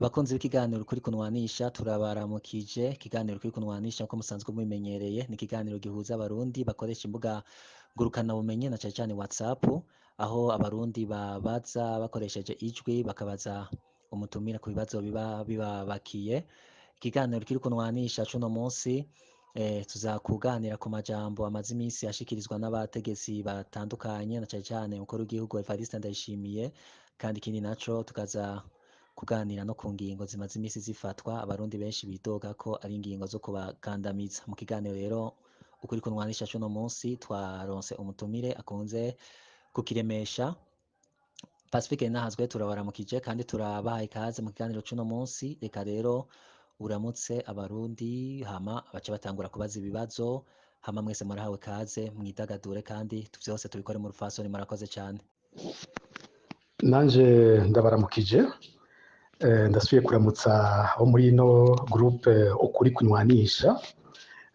Bakunzi b'ikiganiro Ukuri Kunwanisha, turabaramukije. Ikiganiro Ukuri Kunwanisha, nkuko musanzwe mubimenyereye, ni ikiganiro gihuza Abarundi bakoresha imbuga ngurukanabumenyi na cane cane WhatsApp, aho Abarundi babaza bakoresheje ijwi, bakabaza umutumira ku bibazo biba bibabakiye. Ikiganiro Ukuri Kunwanisha cuno munsi tuza kuganira ku majambo amaze imisi ashikirizwa n'abategetsi batandukanye, na cane cane umukuru w'igihugu Evariste Ndayishimiye, kandi ikindi naco tukaza kuganira no ku ngingo zimaze imisi zifatwa Abarundi benshi bidoga ko ari ingingo zo kubakandamiza. Mu kiganiro rero Ukuri Kunwanisha cuno munsi twaronse umutumire akunze kukiremesha, Pacifique Nahazwe. Turabaramukije kandi turabahaye ikaze mu kiganiro cuno munsi. Reka rero uramutse Abarundi, hama bace batangura kubaza ibibazo. Hama mwese murahawe kaze, mwidagadure kandi vyose tubikore mu rupfasoni. Murakoze cane. Nanje ndabaramukije. Ndasubiye kuramutsa abo muri ino groupe Ukuri Kunywanisha.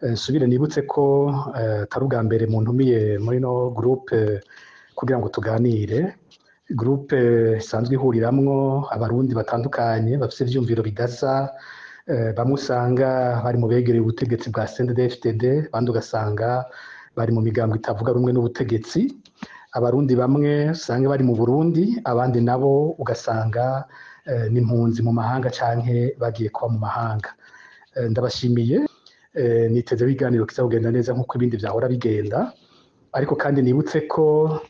Nsubire nibutse ko atari ubwa mbere muntumiye muri ino groupe kugira ngo tuganire. Groupe isanzwe ihuriramwo Abarundi batandukanye bafise ivyumviro bidasa. Bamwe usanga bari mu begereye ubutegetsi bwa CNDD-FDD, abandi ugasanga bari mu migambo itavuga rumwe n'ubutegetsi. Abarundi bamwe usanga bari mu Burundi, abandi nabo ugasanga ni impunzi mu mahanga canke bagiye kuba mu mahanga. Ndabashimiye, niteze ibiganiro kiza kugenda neza nk'uko ibindi vyahora bigenda. Ariko kandi nibutse ko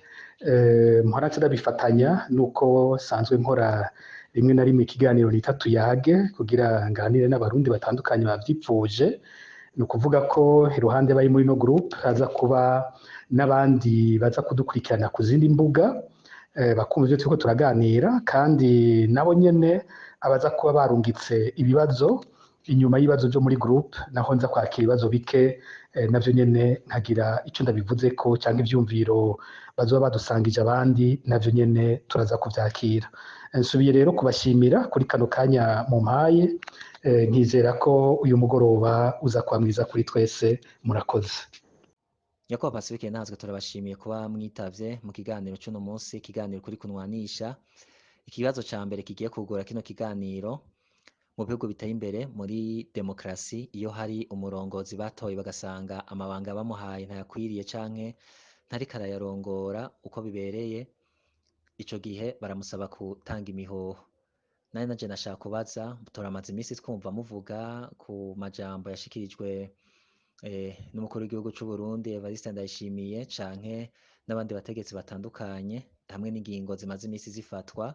mpora nca ndabifatanya nuko sanzwe nkora rimwe na rimwe ikiganiro nita Tuyage, kugira nganire n'Abarundi batandukanye bavyipfuje. Ni ukuvuga ko iruhande bari muri no groupe haza kuba n'abandi baza kudukurikirana ku zindi mbuga, bakumva ivyo turiko turaganira, kandi nabo nyene abaza kuba barungitse ibibazo inyuma y'ibibazo vyo muri groupe, naho nza kwakira ibibazo bike, navyo nyene nkagira ico ndabivuzeko, canke ivyumviro bazoba badusangije abandi, navyo nyene turaza kuvyakira. Nsubiye rero kubashimira kuri kano kanya mumpaye, nkizera ko uyu mugoroba uza kuba mwiza kuri twese. Murakoze. Nyakubahwa Pacifique Nahazwe, turabashimiye kuba mwitavye mu kiganiro c'uno munsi, ikiganiro Kuri Kunwanisha. Ikibazo ca mbere kigiye kugura kino kiganiro: mu bihugu biteye imbere muri demokarasi, iyo hari umurongozi batoye bagasanga amabanga bamuhaye ntayakwiriye canke ntariko arayarongora uko bibereye, ico gihe baramusaba gutanga imihoho. Nari naje nashaka kubaza, turamaze imisi twumva muvuga ku majambo yashikirijwe n'umukuru w'igihugu c'u Burundi Evariste Ndayishimiye canke n'abandi bategetsi batandukanye, hamwe n'ingingo zimaze imisi zifatwa.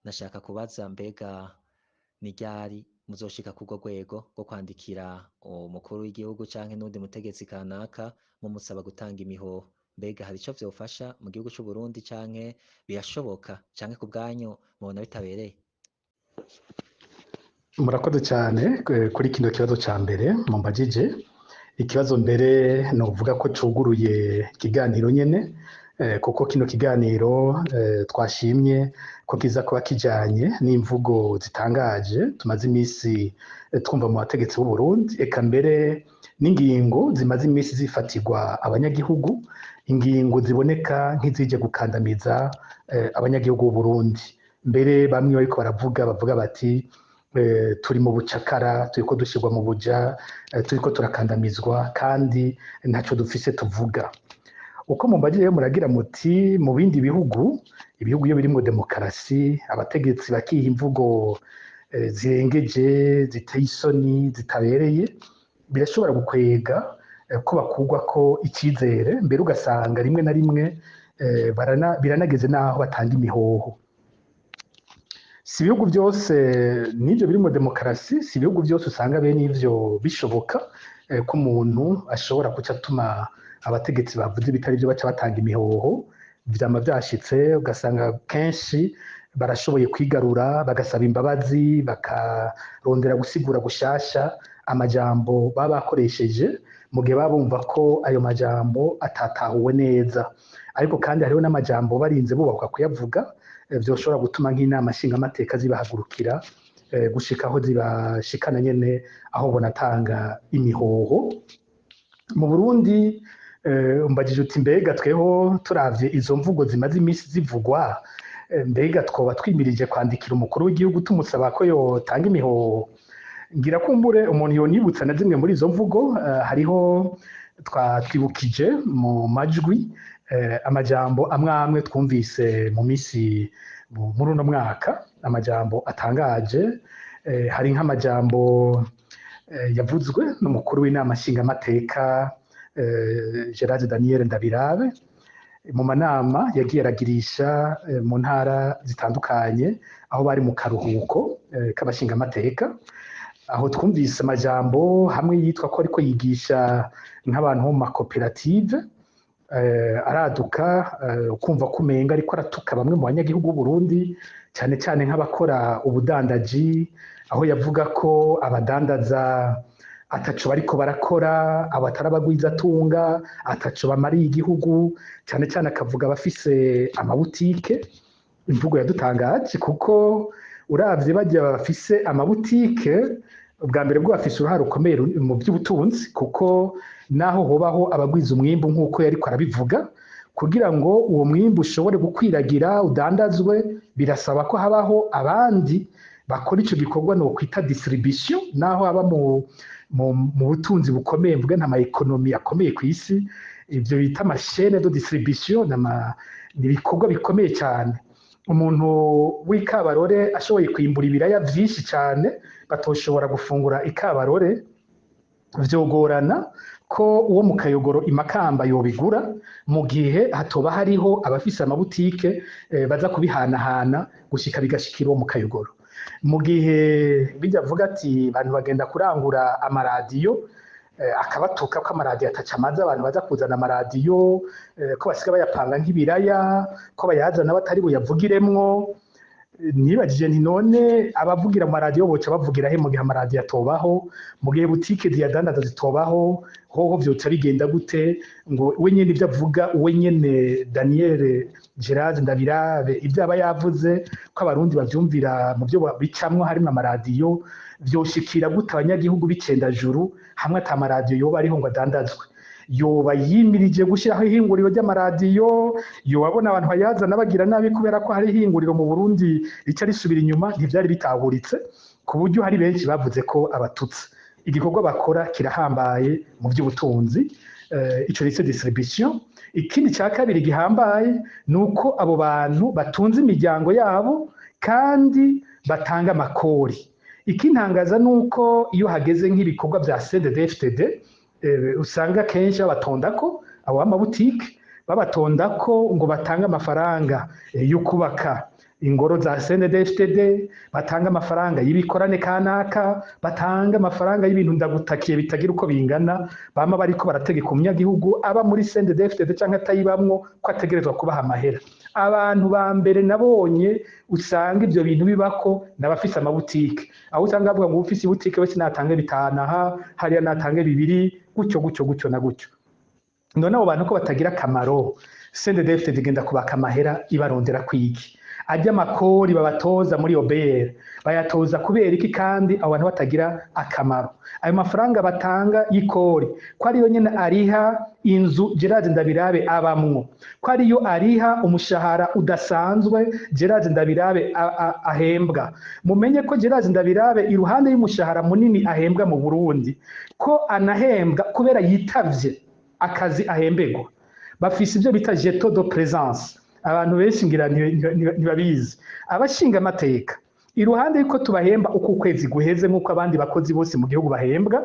Nashaka kubaza, mbega ni ryari muzoshika kurwo rwego rwo kwandikira umukuru w'igihugu canke n'uwundi mutegetsi kanaka mumusaba gutanga imihoho? Mbega hari ico vyofasha mu gihugu c'u Burundi, canke birashoboka, canke ku bwanyu mubona bitabereye? Murakoze cyane kuri kino kibazo ca mbere mumbajije. Ikibazo mbere novuga ko cuguruye ikiganiro nyene, kuko kino kiganiro twashimye ko kiza kuba kijanye n'imvugo zitangaje tumaze imisi twumva mu bategetsi b'u Burundi, eka mbere n'ingingo zimaze imisi zifatirwa abanyagihugu, ingingo ziboneka nk'izije gukandamiza abanyagihugu b'u Burundi. Mbere bamwe bariko baravuga, bavuga bati turi mu bucakara, turiko dushirwa mu buja, turiko turakandamizwa kandi ntaco dufise tuvuga. Uko mumbajije rero, muragira muti mu bindi bihugu, ibihugu iyo birimwo demokarasi, abategetsi bakiha imvugo zirengeje, ziteye isoni, zitabereye, birashobora gukwega ko bakurwa ko icizere, mbere ugasanga rimwe na rimwe biranageze n'aho batanga imihoho. Si ibihugu byose n'ivyo birimwo demokarasi, si ibihugu byose usanga bene ivyo bishoboka, ko umuntu ashobora guca atuma abategetsi bavuze ibitari byo baca batanga imihoho. Vyama vyashitse ugasanga kenshi barashoboye kwigarura, bagasaba imbabazi, bakarondera gusigura gushasha amajambo baba bakoresheje mu gihe baba bumva ko ayo majambo atatahuwe neza. Ariko kandi hariho n'amajambo barinze bubakwa kuyavuga, vyoshobora gutuma nk'inama nshingamateka zibahagurukira, gushika aho zibashikana nyene aho bonatanga imihoho. Mu Burundi, umbajije uti mbega tweho turavye izo mvugo zimaze imisi zivugwa, Mbega twoba twimirije kwandikira umukuru w'igihugu tumusaba ko yotanga imihoho? Ngira kumbure umuntu yonibutsa na zimwe muri izo mvugo. Hariho twibukije mu majwi amajambo amwe amwe twumvise mu misi muri uno mwaka, amajambo atangaje. Hari nk'amajambo yavuzwe n'umukuru w'inama nshingamateka Gerard Daniel Ndabirabe mu manama yagiye aragirisha mu ntara zitandukanye aho bari mu karuhuko k'abashingamateka, aho twumvise amajambo hamwe yitwa ko ariko yigisha nk'abantu bo mu makoperative, araduka ukumva ko umenga ariko aratuka bamwe mu banyagihugu b'u Burundi, cyane cyane nk'abakora ubudandaji, aho yavuga ko abadandaza ataco bariko barakora, abatari abagwizatunga ataco bamariye igihugu, cyane cyane akavuga abafise amabutike. Imvugo yadutangaje kuko uravye barya bafise amabutike, ubwa mbere bwo bafise uruhare rukomeye mu by'ubutunzi, kuko naho hobaho abagwiza umwimbu nk'uko yariko arabivuga, kugira ngo uwo mwimbu ushobore gukwiragira udandazwe birasaba ko habaho abandi bakora ico gikorwa no kwita distribution. Naho haba mu butunzi bukomeye, mvuga nta ma economy akomeye ku isi, ivyo bita ama chaîne de distribution ni ibikorwa bikomeye cyane. Umuntu w'ikabarore ashoboye kwimbura ibiraya vyinshi cyane batoshobora gufungura ikabarore, vyogorana ko uwo mu Kayogoro imakamba yobigura mu gihe hatoba hariho abafise amabutike baza kubihanahana gushika bigashikira uwo mu Kayogoro. Mu gihe bijya avuga ati abantu bagenda kurangura amaradiyo, akabatuka ko amaradiyo ataca amaze, abantu baza kuzana amaradiyo, ko basiga bayapanga nk'ibiraya, ko bayazana batari buyavugiremwo. Nibajije nti none abavugira mu maradiyo boca bavugira he mu gihe amaradiyo atobaho, mu gihe butike ziyadandaza zitobaho, hoho vyoca bigenda gute? Ngo we nyene ivyo avuga, we nyene Daniel Gerard Ndabirabe ivyo aba yavuze ko abarundi bavyumvira mu byo bicamwo harimwo amaradiyo, vyoshikira gute abanyagihugu b'icendajuru hamwe ata maradiyo yoba ariho ngo adandazwe? Yoba yimirije gushyiraho ihinguriro ry'amaradiyo, yoba abona abantu bayazana bagira nabi kubera ko hari ihinguriro mu Burundi rica risubira inyuma? Ntivyari bitahuritse ku buryo hari benshi bavuze ko abatutsi igikorwa bakora kirahambaye mu by'ubutunzi, ico bise distribution. Ikindi cya kabiri gihambaye ni uko abo bantu batunze imiryango yabo kandi batanga amakori. Ikintangaza ni uko iyo hageze nk'ibikorwa bya CNDD-FDD, usanga kenshi babatondako abo b'amabutike, babatondako ngo batange amafaranga yo kubaka ingoro za CNDD-FDD, batanga amafaranga y'ibikorane kanaka, batanga amafaranga y'ibintu ndagutakiye bitagira uko bingana. Bama bariko barategeka umunyagihugu aba muri CNDD-FDD canke atayibamwo ko ategerezwa kubaha amahera. Abantu ba mbere nabonye usanga ivyo bintu bibako n'abafise amabutike, aho usanga bavuga ngo ufise ibutike wese natange 5 aha, hariya natange 2, gutyo gutyo gutyo na gutyo. None abo bantu ko batagira akamaro, CNDD-FDD igenda kubaka amahera ibarondera kwiki? Ajya amakori babatoza muri OBR bayatoza kubera iki kandi abo bantu batagira akamaro? Ayo mafaranga batanga y'ikori ko ariyo nyene ariha inzu Gerard Ndabirabe abamwo, ko ariyo ariha umushahara udasanzwe Gerard Ndabirabe ahembwa. Mumenye ko Gerard Ndabirabe iruhande y'umushahara munini ahembwa mu Burundi, ko anahembwa kubera yitavye akazi ahembegwa. Bafise ivyo bita jeton de présence, abantu benshi ngira ntibabizi. Abashinga amateka iruhande yuko tubahemba uko ukwezi guheze nk'uko abandi bakozi bose mu gihugu bahembwa,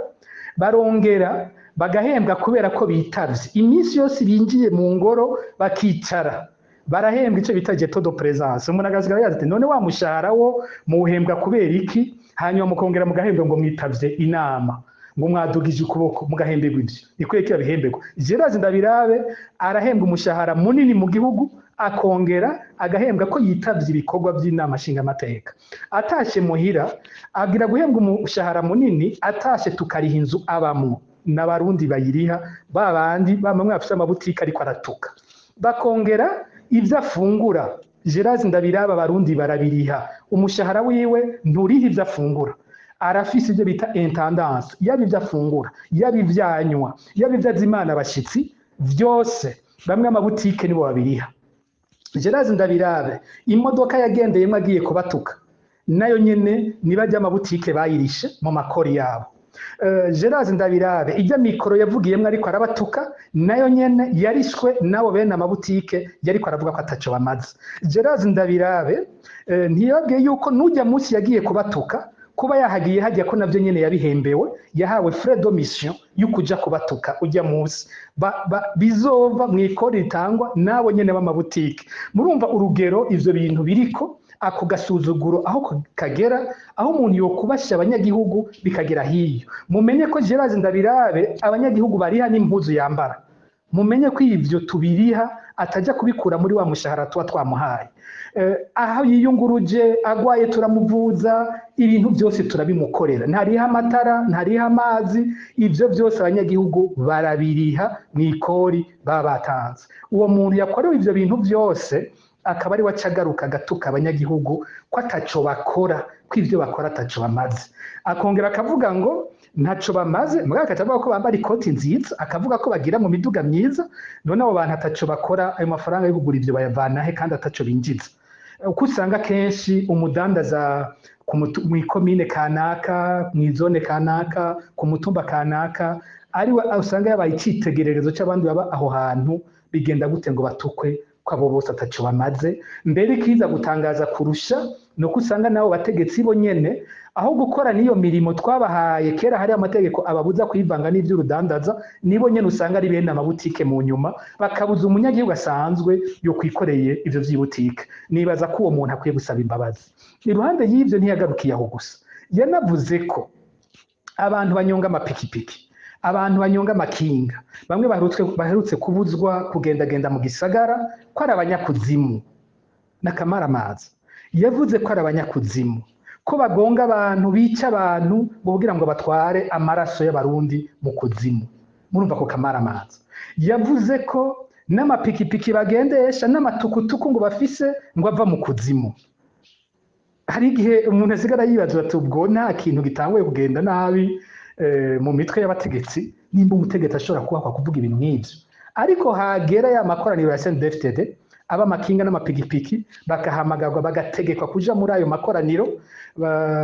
barongera bagahembwa kubera ko bitavye iminsi yose binjiye mu ngoro bakicara, barahembwa ico bita jeton de présence. Umuntu agasigara yaza ati none wa mushahara wo muwuhembwa kubera iki? Hanyuma mukongera mugahembwa ngo mwitavye inama, ngo mwadugije ukuboko, mugahemberwa ivyo. Ni kubera iki babihemberwa? Gerard Ndabirabe arahembwa umushahara munini mu gihugu, akongera agahembwa ko yitavye ibikorwa by'inama nshingamateka. Atashe muhira agira guhembwa umushahara munini, atashe tukariha inzu abamwo n'abarundi bayiriha, babandi bamwe bafise amabutike ariko aratuka. Bakongera ivyo afungura, Gerard Ndabirabe abarundi barabiriha, umushahara wiwe nturiha ivyo afungura. Arafise ivyo bita intendance, yaba ivyo afungura, yaba ivyo anywa, yaba ivyo azimana abashitsi, vyose bamwe amabutike nibo babiriha. Gerard Ndabirabe, imodoka yagendeyemo agiye kubatuka, nayo nyene nibajya amabutike bayirishe mu makori yabo. Gerard Ndabirabe, ijya mikoro yavugiyemwo ariko arabatuka, nayo nyene yarishwe nabo bene amabutike yariko aravuga ko ataco bamaze. Gerard Ndabirabe ntiyababwiye yuko nujya munsi yagiye kubatuka, kuba yahagiye hajya ko navyo nyene yabihembewe, yahawe frais de mission yo kuja kubatuka ujya munsi bizova mu ikori ritangwa nabo nyene b'amabutike. Murumva urugero ivyo bintu biriko, ako gasuzuguro aho kagera, aho umuntu yokubasha abanyagihugu bikagera hiyo. Mumenye ko Gerard Ndabirabe abanyagihugu bariha n'impuzu yambara, mumenye ko ivyo tubiriha, atajya kubikura muri wa mushahara tuba twamuhaye. Aho yiyunguruje, agwaye turamuvuza, ibintu byose turabimukorera, ntariha amatara, ntariha amazi, ivyo byose abanyagihugu barabiriha mu ikori baba batanze. Uwo muntu yakorewe ivyo bintu byose akaba ari we acagaruka agatuka abanyagihugu ko ataco bakora, ko ivyo bakora ataco bamaze. Akongera akavuga ngo ntaco bamaze, mugabo akaca avuga ko bambara ikoti nziza, akavuga ko bagira mu miduga myiza. None abo bantu ataco bakora, ayo mafaranga yo kugura ivyo bayavana he kandi ataco binjiza? Uko usanga kenshi umudandaza mw'ikomine kanaka, mw'izone kanaka, ku mutumba kanaka, ariwe usanga yabaye icitegererezo c'abandi baba aho hantu, bigenda gute ngo batukwe ko abo bose ataco bamaze? Mbere ikiza gutangaza kurusha ni uko usanga nabo bategetsi bo nyene, aho gukora n'iyo mirimo twabahaye kera, hari amategeko ababuza kwivanga n'ivy'urudandaza, nibo nyene usanga ari bene amabutike, mu nyuma bakabuza umunyagihugu asanzwe yo kwikoreye ivyo vy'ibutike. Nibaza ko uwo muntu akwiye gusaba imbabazi. Iruhande y'ivyo, ntiyagarukiye aho gusa, yanavuze ko abantu banyonga amapikipiki, abantu banyonga amakinga, bamwe baherutse kubuzwa kugendagenda mu gisagara, ko ari abanyakuzimu n'akamaramaza. Yavuze ko ari abanyakuzimu, ko bagonga abantu, bica abantu kugira ngo batware amaraso y'Abarundi mu kuzimu. Murumva ko kamaramaza. Yavuze ko n'amapikipiki bagendesha n'amatukutuku ngo bafise ngo ava mu kuzimu. Hari igihe umuntu asigara yibaza ati: ubwo nta kintu gitanguye kugenda nabi mu mitwe y'abategetsi, nimba umutegetsi ashobora kuba kuvuga ibintu nk'ivyo, ariko hagera ya makoraniro ya CNDD-FDD, aba amakinga n'amapikipiki bakahamagarwa, bagategekwa kuja muri ayo makoraniro,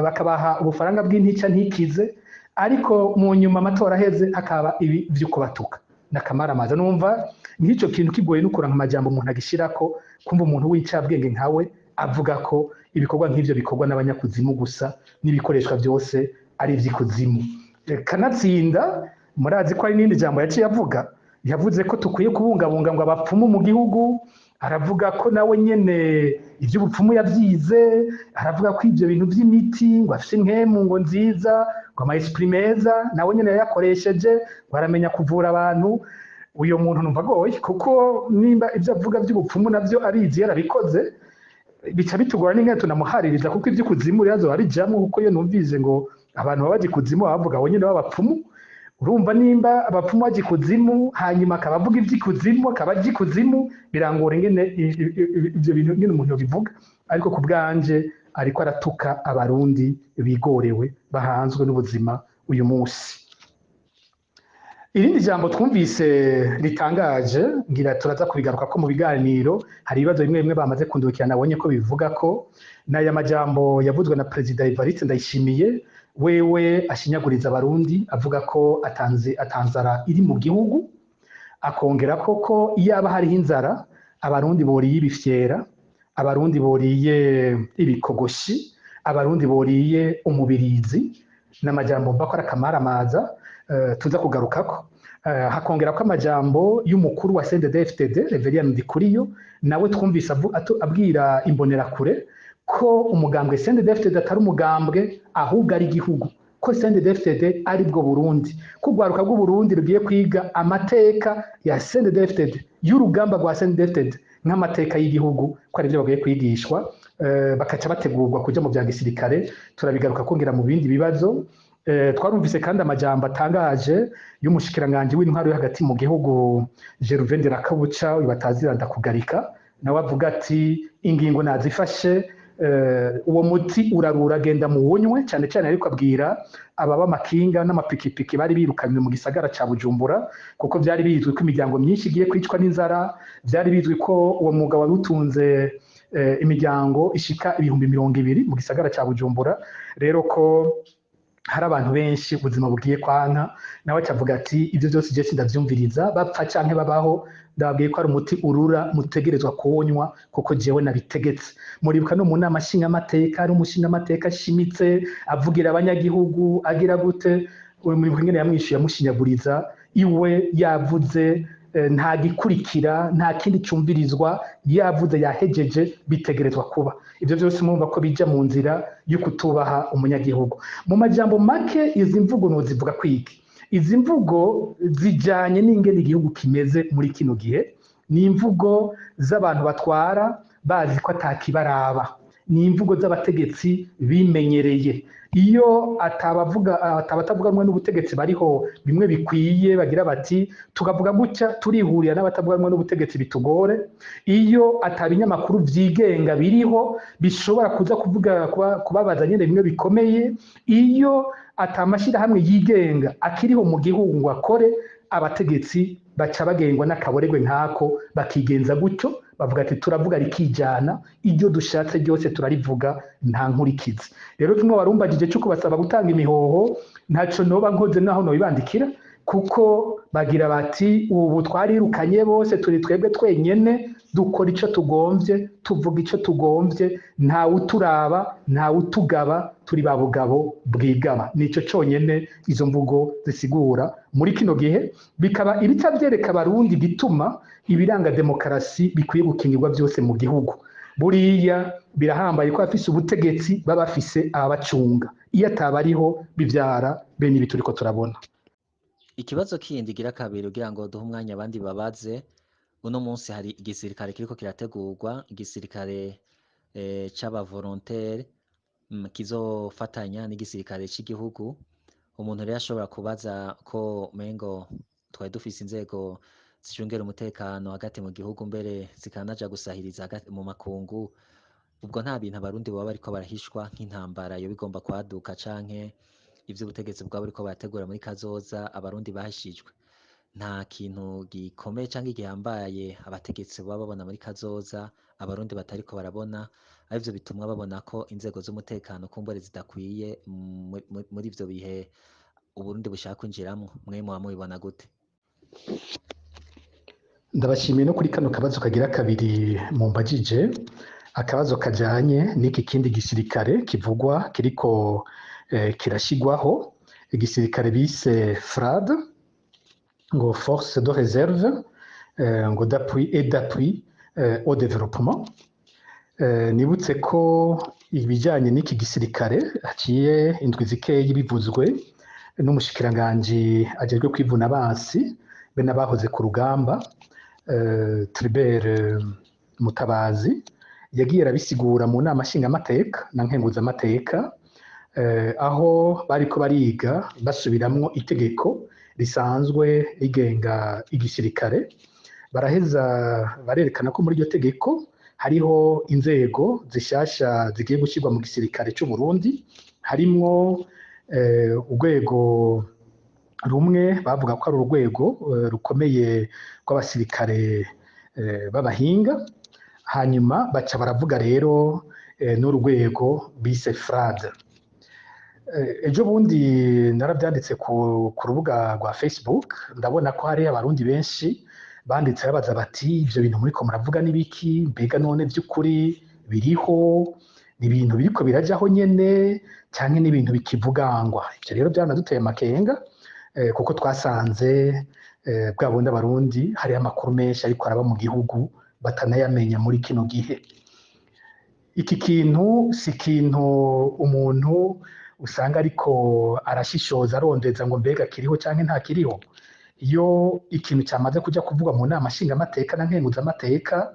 bakabaha ubufaranga bw'intica ntikize, ariko mu nyuma amatora aheze hakaba ibi vy'ukubatuka n'akamaramaza? Numva nk'ico kintu kigoye no kuranka amajambo umuntu agishirako, kumva umuntu w'incabwenge nkawe avuga ko ibikorwa nk'ivyo bikorwa n'abanyakuzimu gusa, n'ibikoreshwa byose ari ivy'ikuzimu. Kanatsinda murazi ko hari n'irindi jambo yaciye avuga. Yavuze ko tukwiye kubungabunga ngo abapfumu mu gihugu, aravuga ko nawe nyene ivy'ubupfumu yavyize, aravuga ko ivyo bintu vy'imiti ngo afise impwemu ngo nziza, ngo ama esprit meza nawe nyene yayakoresheje, ngo aramenya kuvura abantu. Uyo muntu numva agoye, kuko nimba ivyo avuga vy'ubupfumu navyo abizi yarabikoze, bica bitugora n'ingene tunamuhaririza, kuko ivy'ikuzimu rero azoba abijamwo, kuko iyo numvise ngo abantu baba baja ikuzimu bavuga abo nyene b'abapfumu. Urumva nimba abapfumu baja ikuzimu, hanyuma akaba avuga ivy'ikuzimu, akaba aja ikuzimu, birangora ingene ivyo bintu ingene umuntu yobivuga. Ariko ku bwanje ariko aratuka Abarundi bigorewe, bahanzwe n'ubuzima uyu munsi. Irindi jambo twumvise ritangaje, ngira turaza kubigaruka ko mu biganiro, hari ibibazo bimwe bimwe bamaze kundukira nabonye ko bivuga ko n'aya majambo yavuzwe na Perezida Evariste Ndayishimiye, wewe ashinyaguriza Abarundi, avuga ko atanze atanzara iri mu gihugu, akongera koko iyaba hariho inzara Abarundi boriye ibifyera, Abarundi boriye ibikogoshi, Abarundi boriye umubirizi. N'amajambo mva ko ari akamaramaza, tuza kugarukako. Hakongera ko amajambo y'umukuru wa CNDD-FDD Reverien Ndikuriyo, nawe twumvise abwira Imbonerakure ko umugambwe CNDD-FDD atari umugambwe, ahubwo ari igihugu, ko CNDD-FDD ari bwo Burundi, ko urwaruka rw'Uburundi rugiye kwiga amateka ya CNDD-FDD, y'urugamba rwa CNDD-FDD, nk'amateka y'igihugu, ko ari byo bagiye kwigishwa, bakaca bategurwa kuja mu bya gisirikare. Turabigaruka kongera mu bindi bibazo. Twarumvise kandi amajambo atangaje y'umushikiranganji w'intwaro yo hagati mu gihugu, Gervais Ndirakobuca, uyu batazira ndakugarika, nawe avuga ati: ingingo nazifashe. Uwo muti urarura, genda muwunywe. Cyane cyane ariko abwira ababa amakinga n'amapikipiki bari birukanywe mu gisagara ca Bujumbura, kuko vyari bizwi ko imiryango myinshi igiye kwicwa n'inzara. Vyari bizwi ko uwo mwuga wari utunze imiryango ishika 20,000 mu gisagara ca Bujumbura. Rero ko hari abantu benshi ubuzima bugiye kwanka, nawe acavuga ati: "Ibyo byose je sindavyumviriza, bapfa canke babaho, ndababwiye ko ari umuti urura, mutegerezwa kuwunywa kuko jewe nabitegetse." Muribuka no mu nama nshingamateka ari umushingamateka ashimitse avugira abanyagihugu agira gute? Muribuka ingene yamwishuye amushinyaguriza iwe yavuze, nta gikurikira, nta kindi cumvirizwa, yavuze yahejeje, bitegerezwa kuba. Ibyo byose murumva ko bija mu nzira yo kutubaha umunyagihugu. Mu majambo make, izi mvugo nozivuga kwiki? Izi mvugo zijanye n'ingene igihugu kimeze muri kino gihe. Ni imvugo z'abantu batwara bazi ko atakibaraba, ni imvugo z'abategetsi bimenyereye. Iyo atabavuga, atabatavuga rumwe n'ubutegetsi bariho bimwe bikwiye, bagira bati: "Tukavuga gutya turihurira n'abatavuga rumwe n'ubutegetsi, bitugore." Iyo atabinyamakuru vyigenga biriho bishobora kuza kuvuga, kubabaza nyene bimwe bikomeye, iyo atamashyirahamwe yigenga akiriho mu gihugu ngo akore, abategetsi baca bagengwa n'akaboregwe nk'ako, bakigenza gutyo, bavuga ati: "Turavuga rikijana, ibyo dushatse byose turarivuga, nta nkurikizi." Rero kimwe warumbagije cyo kubasaba gutanga imihoho, ntaco noba nkoze naho nobibandikira, kuko bagira bati: "Ubu twarirukanye bose, turi twebwe twenyene, dukora ico tugomvye, tuvuga ico tugomvye, ntawe uturaba, ntawe utugaba, turi ba bugabo bwigaba." Nico conyene izo mvugo zisigura muri kino gihe, bikaba ibica vyereka Abarundi gituma ibiranga demokarasi bikwiye gukingirwa byose mu gihugu. Buriya birahambaye ko abafise ubutegetsi baba bafise ababacunga. Iyo atabariho, bivyara bene ibi turiko turabona. Ikibazo kindi gira kabiri, kugira ngo duhe umwanya abandi babaze: uno munsi hari igisirikare kiriko kirategurwa, igisirikare c'aba volontaire kizofatanya n'igisirikare c'igihugu. Umuntu rero ashobora kubaza ko mengo twari dufise inzego zicungera umutekano hagati mu gihugu, mbere zikanaja gusahiriza hagati mu makungu. Ubwo nta bintu Abarundi boba bariko barahishwa, nk'intambara yoba igomba kwaduka canke ivy'ubutegetsi bwaba buriko barategura muri kazoza Abarundi bahishijwe? Nta kintu gikomeye canke gihambaye abategetsi baba babona muri kazoza Abarundi batariko barabona, arivyo bituma babona ko inzego z'umutekano kumbure zidakwiye muri ivyo bihe Uburundi bushaka kwinjiramwo? Mwe muba mubibona gute? Ndabashimiye no kuri kano kabazo kagira kabiri mumbajije, akabazo kajanye n'iki kindi gisirikare kivugwa kiriko kirashigwaho, igisirikare bise FRAD, ngo force de réserve ngo d'appui et d'appui au développement. Nibutse ko ibijanye n'iki gisirikare haciye indwi zikeyi bivuzwe n'umushikiranganji ajejwe kwivuna abansi be n'abahoze ku rugamba, Tribert Mutabazi. Yagiye arabisigura mu nama nshingamateka na nkenguzamateka, aho bariko bariga basubiramwo itegeko risanzwe rigenga igisirikare. Baraheza barerekana ko muri iryo tegeko hariho inzego zishasha zigiye gushyirwa mu gisirikare c'u Burundi, harimwo urwego rumwe bavuga ko ari urwego rukomeye rw'abasirikare b'abahinga. Hanyuma baca baravuga rero n'urwego bise FRAD. Ejo bundi narabyanditse ku rubuga rwa Facebook, ndabona ko hari Abarundi benshi banditse babaza bati: "Ivyo bintu muriko muravuga n'ibiki? Mbega none vy'ukuri biriho? Ni ibintu biriko birajaho nyene canke n'ibintu bikivugangwa?" Ivyo rero byaranaduteye amakenga, kuko twasanze bwa bundi Abarundi hariho amakuru menshi ariko araba mu gihugu batanayamenya muri kino gihe. Iki kintu si ikintu umuntu usanga ariko arashishoza arondeza ngo mbega kiriho canke nta kiriho. Iyo ikintu cyamaze kuja kuvugwa mu nama nshingamateka na nkenguzamateka,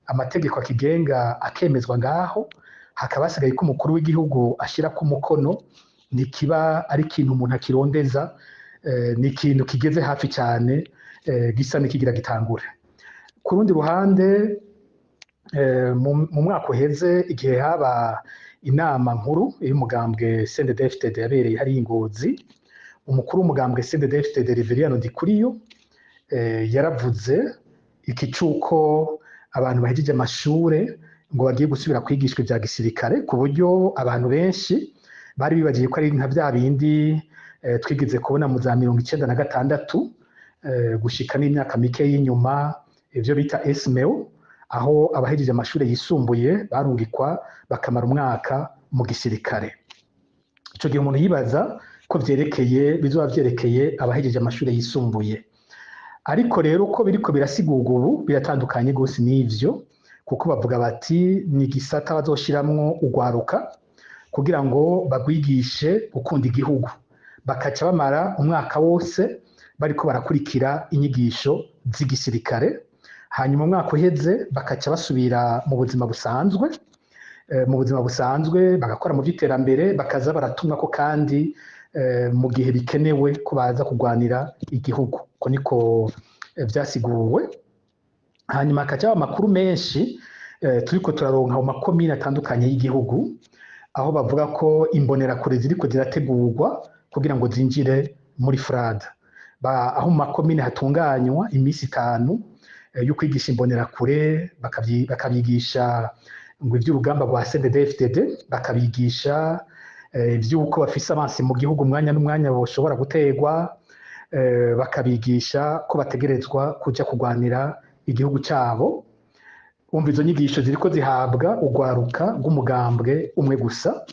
amategeko akigenga akemezwa ngaho, hakaba hasigaye ko umukuru w'igihugu ashirako umukono, ntikiba ari ikintu umuntu akirondeza. Ni ikintu kigeze hafi cyane, gisa n'ikigira gitangure. Ku rundi ruhande, Mu mwaka uheze, igihe haba inama nkuru y'umugambwe CNDD-FDD yabereye hariya i Ngozi, umukuru w'umugambwe CNDD-FDD Reveriyano Ndikuriyo yaravuze iki c'uko abantu bahejeje amashure ngo bagiye gusubira kwigishwa ivya gisirikare, ku buryo abantu benshi bari bibagiye ko ari nka vya bindi twigeze kubona mu za 96 gushika n'imyaka mike y'inyuma, ivyo bita SMEO, aho abahejeje amashure yisumbuye barungikwa bakamara umwaka mu gisirikare. Ico gihe umuntu yibaza ko vyerekeye, bizoba vyerekeye abahejeje amashure yisumbuye. Ariko rero uko biriko birasigurwa ubu biratandukanye gose n'ivyo, kuko bavuga bati ni igisata bazoshiramwo urwaruka kugira ngo bagwigishe gukunda igihugu, bakaca bamara umwaka wose bariko barakurikira inyigisho z'igisirikare, hanyuma umwaka uheze bakaca basubira mu buzima busanzwe, mu buzima busanzwe bagakora mu vy'iterambere, bakaza baratumwa ko kandi mu gihe bikenewe ko baza kurwanira igihugu. Ko niko vyasiguwe. Hanyuma hakaca haba amakuru menshi turiko turaronka mu makomine atandukanye y'igihugu, aho bavuga ko imbonerakure ziriko zirategurwa kugira ngo zinjire muri FRAD. Aho mu makomine hatunganywa imisi 5 yo kwigisha imbonerakure, bakabigisha ngo ivy'urugamba rwa CNDD-FDD, bakabigisha ivy'uko bafise abansi mu gihugu umwanya n'umwanya boshobora gutegwa, bakabigisha ko bategerezwa kuja kurwanira igihugu cabo. Umva, izo nyigisho ziriko zihabwa urwaruka rw'umugambwe umwe gusa.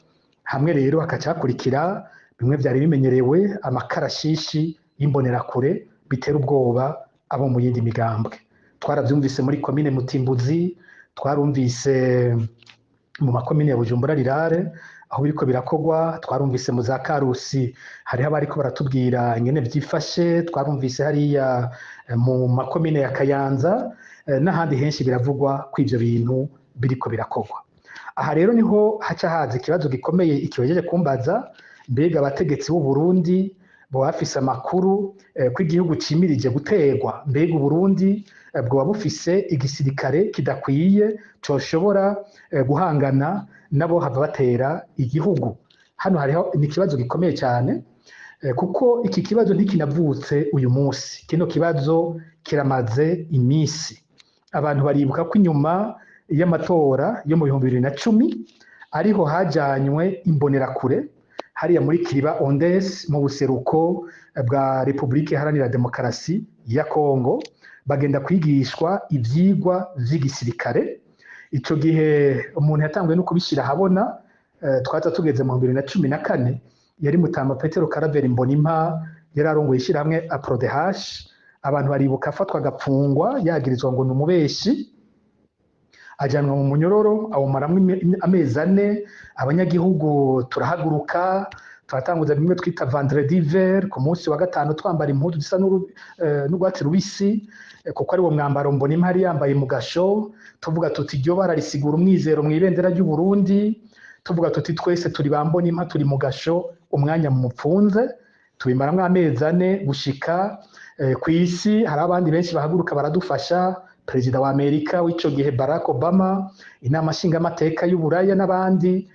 Hamwe rero hakaca hakurikira bimwe vyari bimenyerewe, amakarashishi y'imbonerakure bitera ubwoba abo mu yindi migambwe. Twaravyumvise muri komine Mutimbuzi, twarumvise mu makomine ya Bujumbura Rirare aho biriko birakogwa, twarumvise mu za Karusi hariho abariko baratubwira ingene vyifashe, twarumvise hariya mu makomine ya Kayanza n'ahandi henshi biravugwa ko ivyo bintu biriko birakogwa. Aha rero niho haca haza ikibazo gikomeye ikibajeje kumbaza: mbega abategetsi b'u Burundi boba bafise amakuru ko igihugu cimirije gutegwa? Mbega Uburundi bwoba bufise igisirikare kidakwiye coshobora guhangana nabo hava batera igihugu? Hano hariho ni ikibazo gikomeye cyane, kuko iki kibazo ntikinavutse uyu munsi. Kino kibazo kiramaze imisi. Abantu baribuka ko inyuma y'amatora yo mu 2010 ariho hajanywe imbonerakure hariya muri Kiriba Ondes mu buseruko bwa Republika Iharanira Demokarasi ya Kongo, bagenda kwigishwa ivyigwa vy'igisirikare. Ico gihe umuntu yatanguye no kubishira ahabona, twaza tugeze mu 2014, yari Mutama Petero Karaveri Mbonimpa, yari arongoye ishirahamwe APRODH. Abantu baribuka afatwa agapfungwa yagirizwa ngo ni umubeshi, ajanwa mu munyororo awumaramwo amezi 4. Abanyagihugu turahaguruka, turatanguza bimwe twita vendredi vert, ku munsi wa gatanu twambara impuzu zisa n'urwatsi rubisi, kuko ari wo mwambaro Mbonimpa yari yambaye mu gasho, tuvuga tuti iryo bara risigura umwizero mu ibendera ry'u Burundi, tuvuga tuti twese turi ba Mbonimpa, turi mu gasho umwanya mupfunze. Tubimaramwo amezi 4 gushika kw'isi hari abandi benshi bahaguruka baradufasha, perezida wa Amerika w'ico gihe Barack Obama, inama nshingamateka y'Uburaya n'abandi.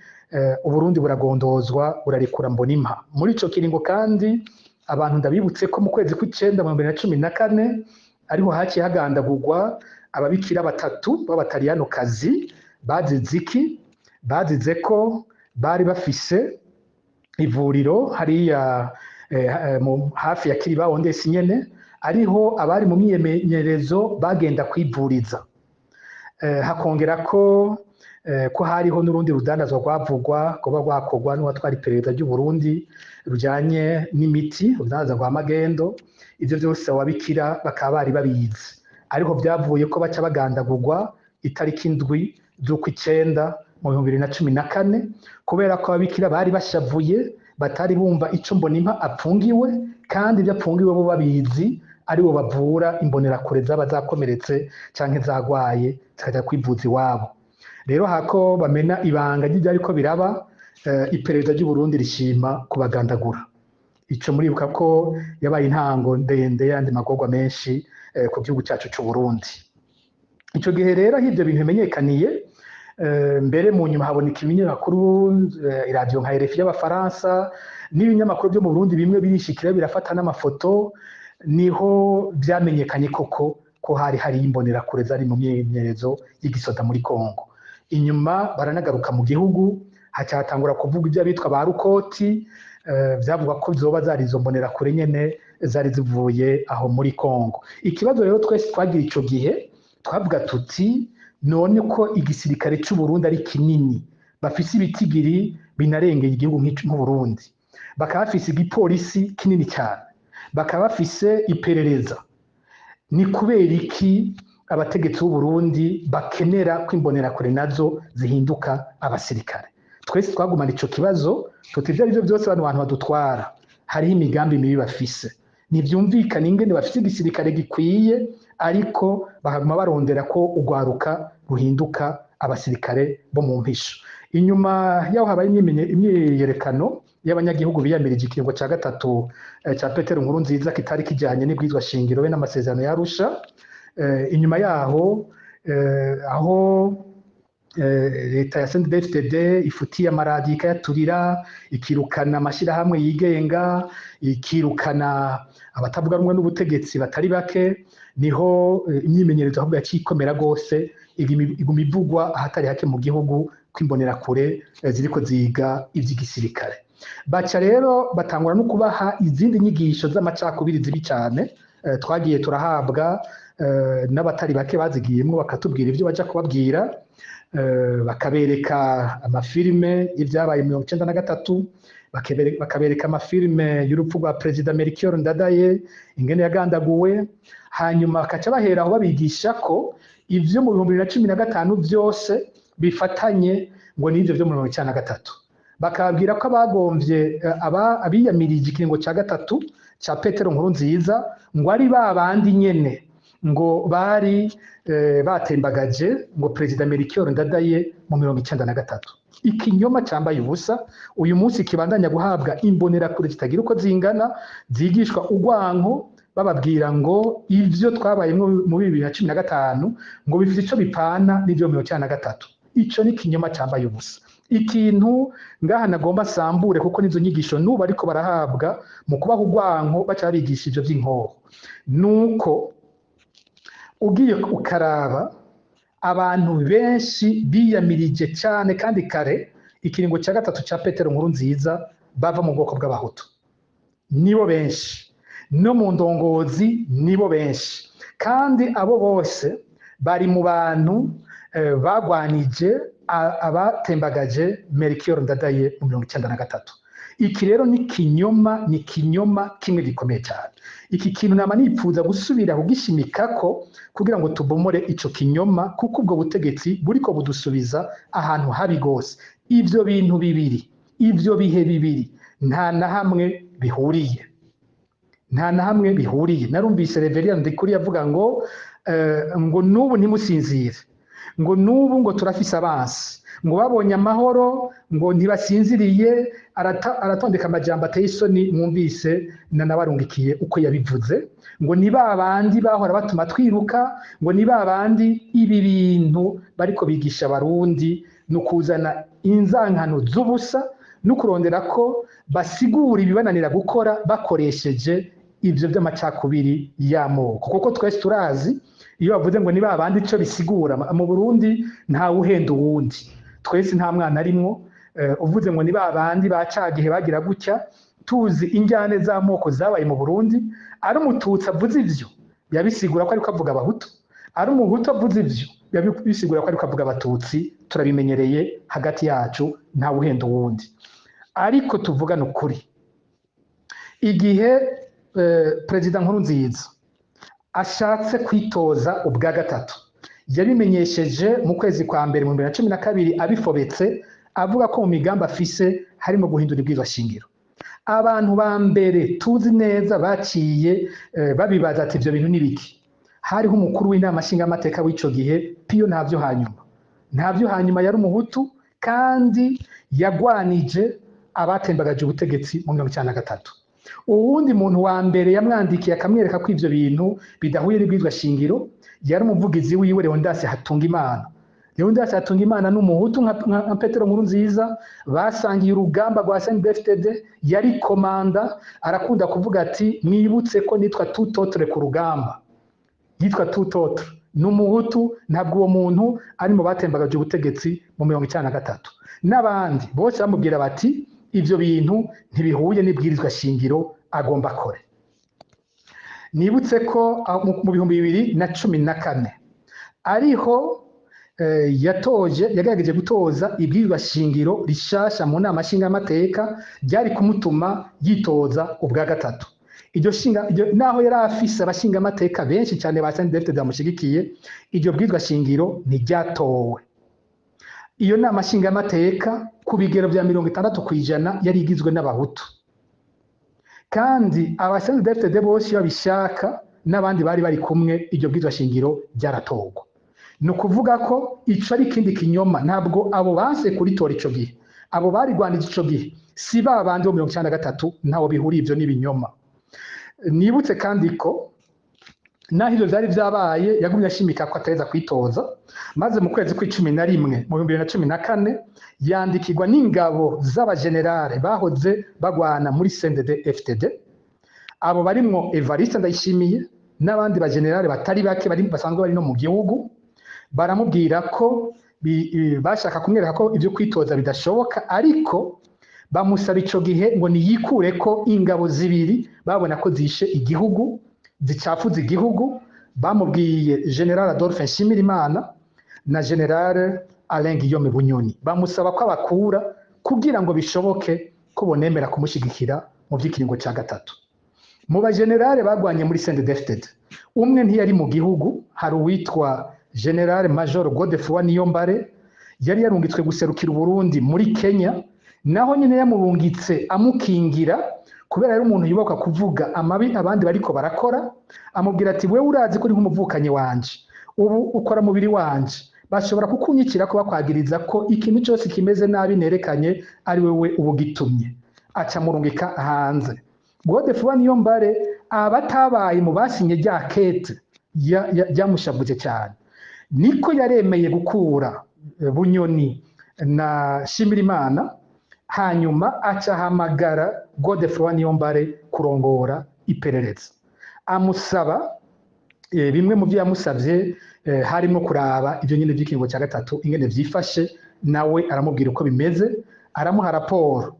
Uburundi buragondozwa, burarekura Mbonimpa. Muri ico kiringo kandi abantu ndabibutse ko mu kwezi kw'icenda mu 2014 ariho haciye hagandagurwa ababikira 3 b'abataliyanokazi. Bazize iki? Bazize ko bari bafise ivuriro hariya hafi ya Kiriba Ondesi nyene, ariho abari mu myimenyerezo bagenda kwivuriza. Hakongera ko hariho n'urundi rudandazwa rwavugwa kuba rwakorwa n'uwatwara iperereza ry'u Burundi rujanye n'imiti, urudandazwa rwa magendo. Ivyo vyose ababikira bakaba bari babizi, ariho vyavuye ko baca bagandagurwa itariki 7 z'ukwicenda mu 2014, kubera ko ababikira bari bashavuye, batari bumva ico Mbonimpa apfungiwe, kandi ivyo apfungiwe bo babizi, aribo bavura imbonerakure zaba zakomeretse canke zagwaye zikaja kwivuza iwabo. Rero hako bamena ibanga ry'ivyariko biraba, iperereza ry'u Burundi rishima kubagandagura. Ico muribuka ko yabaye intango ndende y'andi magorwa menshi ku gihugu cacu c'u Burundi. Ico gihe rero aho ivyo bintu bimenyekaniye, mbere mu nyuma haboneka ibinyamakuru, iradiyo nka RFI y'Abafaransa n'ibinyamakuru byo mu Burundi bimwe birishikira birafata n'amafoto, niho vyamenyekanye koko ko hari hari imbonerakure zari mu myimenyerezo y'igisoda muri Kongo. Inyuma baranagaruka mu gihugu, haca hatangura kuvuga ibyo abitwa ba Rukoti, vyavugwa ko zoba zari izo mbonerakure nyene zari zivuye aho muri Kongo. Ikibazo rero twese twagira ico gihe, twavuga tuti none ko igisirikare c'u Burundi ari kinini, bafise ibitigiri binarengeye igihugu nk'Uburundi, bakaba bafise igipolisi kinini cyane, bakaba bafise iperereza, ni kubera iki abategetsi b'u Burundi bakenera ko imbonerakure nazo zihinduka abasirikare? Twese twagumana ico kibazo tuti ivyo arivyo byose bano bantu badutwara hariho imigambi mibi bafise, ntivyumvikana ingene bafise igisirikare gikwiye ariko bakaguma barondera ko urwaruka ruhinduka abasirikare bo mu mpisho. Inyuma yaho habaye imyiyerekano y'abanyagihugu biyamirije ikiringo ca gatatu ca Petero Nkurunziza kitari kijanye n'ibwirizwa shingiro be n'amasezerano ya Arusha. Inyuma yaho aho leta ya CNDD-FDD ifutiye amaradiyo ikayaturira, ikirukana amashirahamwe yigenga, ikirukana abatavuga rumwe n'ubutegetsi batari bake, niho imyimenyerezo ahubwo yaciye ikomera rwose, iguma ivugwa ahatari hake mu gihugu ko imbonerakure ziriko ziga ivy'igisirikare. Baca rero batangura no kubaha izindi nyigisho z'amacakubiri zibi cane, twagiye turahabwa n'abatari bake bazigiyemwo bakatubwira ivyo baja kubabwira, bakabereka amafilime y'ivyabaye 93, bakabereka amafilime y'urupfu rwa Perezida Melchior Ndadaye ingene yagandaguwe, hanyuma bakaca bahera aho babigisha ko ivyo mu 2015 vyose bifatanye ngo n'ivyo vyo mu 1993. Bakababwira ko abagomvye abiyamirije ikiringo ca gatatu ca Petero Nkurunziza ngo ari ba bandi nyene ngo bari batembagaje ngo Perezida Melchior Ndadaye mu 1993. Ikinyoma cambaye ubusa uyu munsi kibandanya guhabwa imbonerakure zitagira uko zingana, zigishwa urwanko, bababwira ngo ivyo twabayemwo mu 2015 ngo bifite ico bipana n'ivyo 1993. Ico ni ikinyoma cambaye ubusa. Ikintu ngaha nagomba sambure, kuko nizo nyigisho nubu ariko barahabwa mu kubaha urwanko baca babigisha ivyo vy'inkoho, nuko ugiye ukaraba abantu benshi biyamirije cyane kandi kare ikiringo cya gatatu cya Petero Nkurunziza bava mu bwoko bw'Abahutu, nibo benshi, no mu ndongozi nibo benshi, kandi abo bose bari mu bantu bagwanije abatembagaje Melchior Ndadaye mu 1993. Iki rero ni kinyoma, ni kinyoma kimwe gikomeye cyane. Iki kintu nama nipfuza gusubira kugishimikako kugira ngo tubomore ico kinyoma, kuko ubwo butegetsi buriko budusubiza ahantu habi gose. Ivyo bintu bibiri, ivyo bihe bibiri nta na hamwe bihuriye, nta na hamwe bihuriye. Narumvise Reverien Ndikuri avuga ngo ngo nubu ntimusinzire, ngo nubu ngo turafise abansi, ngo babonye amahoro ngo ntibasinziriye, aratondeka amajambo ateye isoni mwumvise nanabarungikiye uko yabivuze, ngo ni ba bandi bahora batuma twiruka, ngo ni ba bandi. Ibi bintu bariko bigisha Abarundi no kuzana inzankano z'ubusa no kurondera ko basigura ibibananira gukora bakoresheje ivyo vy'amacakubiri y'amoko, kuko twese turazi iyo bavuze ngo ni ba bandi ico bisigura. Mu Burundi nta wuhenda uwundi, twese nta mwana arimwo. Uvuze ngo ni ba bandi ba cagihe bagira gutya, tuzi injyane z'amoko zabaye mu Burundi. Ari umututsi avuze ivyo yabisigura ko ariko avuga Abahutu, ari umuhutu avuze ivyo yabisigura ko ariko avuga Abatutsi. Turabimenyereye hagati yacu, nta wuhenda uwundi. Ariko tuvugane ukuri, igihe Perezida Nkurunziza ashatse kwitoza ubwa gatatu, yabimenyesheje mu kwezi kwa mbere mu 2012 abifobetse, avuga ko mu migambi afise harimo guhindura ibwirizwa shingiro. Abantu ba mbere tuzi neza baciye babibaza ati ivyo bintu nibiki, hariho umukuru w'inama nshingamateka w'ico gihe Pio Ntavyo hanyuma. Ntavyo hanyuma yari umuhutu kandi yagwanije abatembagaje ubutegetsi mu 1993. Uwundi muntu wa mbere yamwandikiye akamwereka ko ivyo bintu bidahuye n'ibwirizwa shingiro Yari umuvugizi wiwe Leonidas Hatungimana. Leonidas Hatungimana n'umuhutu nka Petero Nkurunziza, basangiye urugamba rwa CNDD-FDD, yari komanda. Arakunda kuvuga ati: "Mwibutse ko nitwa tout autre ku rugamba." Yitwa tout autre, ni umuhutu. Ntabwo uwo muntu ari mu batembagaje ubutegetsi mu 93. N'abandi bose bamubwira bati: "Ivyo bintu ntibihuye n'ibwirizwa shingiro agomba akore." Nibutse ko mu 2014 ariho yatoje, yagerageje gutoza ibwirizwa shingiro rishasha mu nama nshingamateka ryari kumutuma yitoza ubwa gatatu. Iryo shinga iryo, naho yari afise abashingamateka benshi cyane ba CNDD-FDD bamushigikiye, iryo bwirizwa shingiro ntiryatowe. Iyo nama nshingamateka ku bigero vya 60% yari igizwe n'abahutu, kandi aba CNDD-FDD bose iyo babishaka n'abandi bari bari kumwe, iryo bwirizwa shingiro ryaratorwa. Ni ukuvuga ko ico ari ikindi kinyoma. Ntabwo abo banse kuritora ico gihe, abo barigwanije ico gihe, si ba bandi bo 93, ntaho bihuriye. Ivyo n'ibinyoma. Nibutse kandi ko naho ivyo vyari vyabaye, yagumye ashimika ko ateza kwitoza, maze mu kwezi kw'icumi na rimwe mu 2014 yandikirwa n'ingabo z'abagenerale bahoze bagwana muri CNDD FDD. Abo barimwo Evariste Ndayishimiye n'abandi bagenerale batari bake bari basanzwe bari no mu gihugu. Baramubwira ko bashaka kumwereka ko ibyo kwitoza bidashoboka, ariko bamusaba ico gihe ngo niyikure ko ingabo zibiri babona ko zishe igihugu, zicafuza igihugu. Bamubwiye General Adolphe Nshimirimana na General Alain Guillaume Bunyoni, bamusaba ko abakura kugira ngo bishoboke ko bonemera kumushigikira mu vy'ikiringo ca gatatu. Mu bagenerale bagwanye muri CNDD-FDD, umwe ntiyari mu gihugu. Hari uwitwa General Major Godefroid Niyombare, yari yarungitswe guserukira Uburundi muri Kenya. Naho nyine yamurungitse amukingira, kubera yari umuntu yubaka kuvuga amabi abandi bariko barakora. Amubwira ati: "Wewe urazi ko uri nk'umuvukanyi wanje, ubu ukora mubiri wanje, bashobora kukunyikira ko bakwagiriza ko ikintu cyose kimeze nabi nerekanye ari wewe ubugitumye." Aca murungika hanze. Godefroid Niyombare abatabaye mu basinye rya kete ryamushavuje cyane, niko yaremeye gukura Bunyoni na Shimirimana, hanyuma aca ahamagara Godefroid Niyombare kurongora iperereza. Amusaba bimwe mu byo yamusabye harimo kuraba ibyo nyine by'ikiringo cya gatatu ingene vyifashe. Nawe aramubwira uko bimeze, aramuha raporo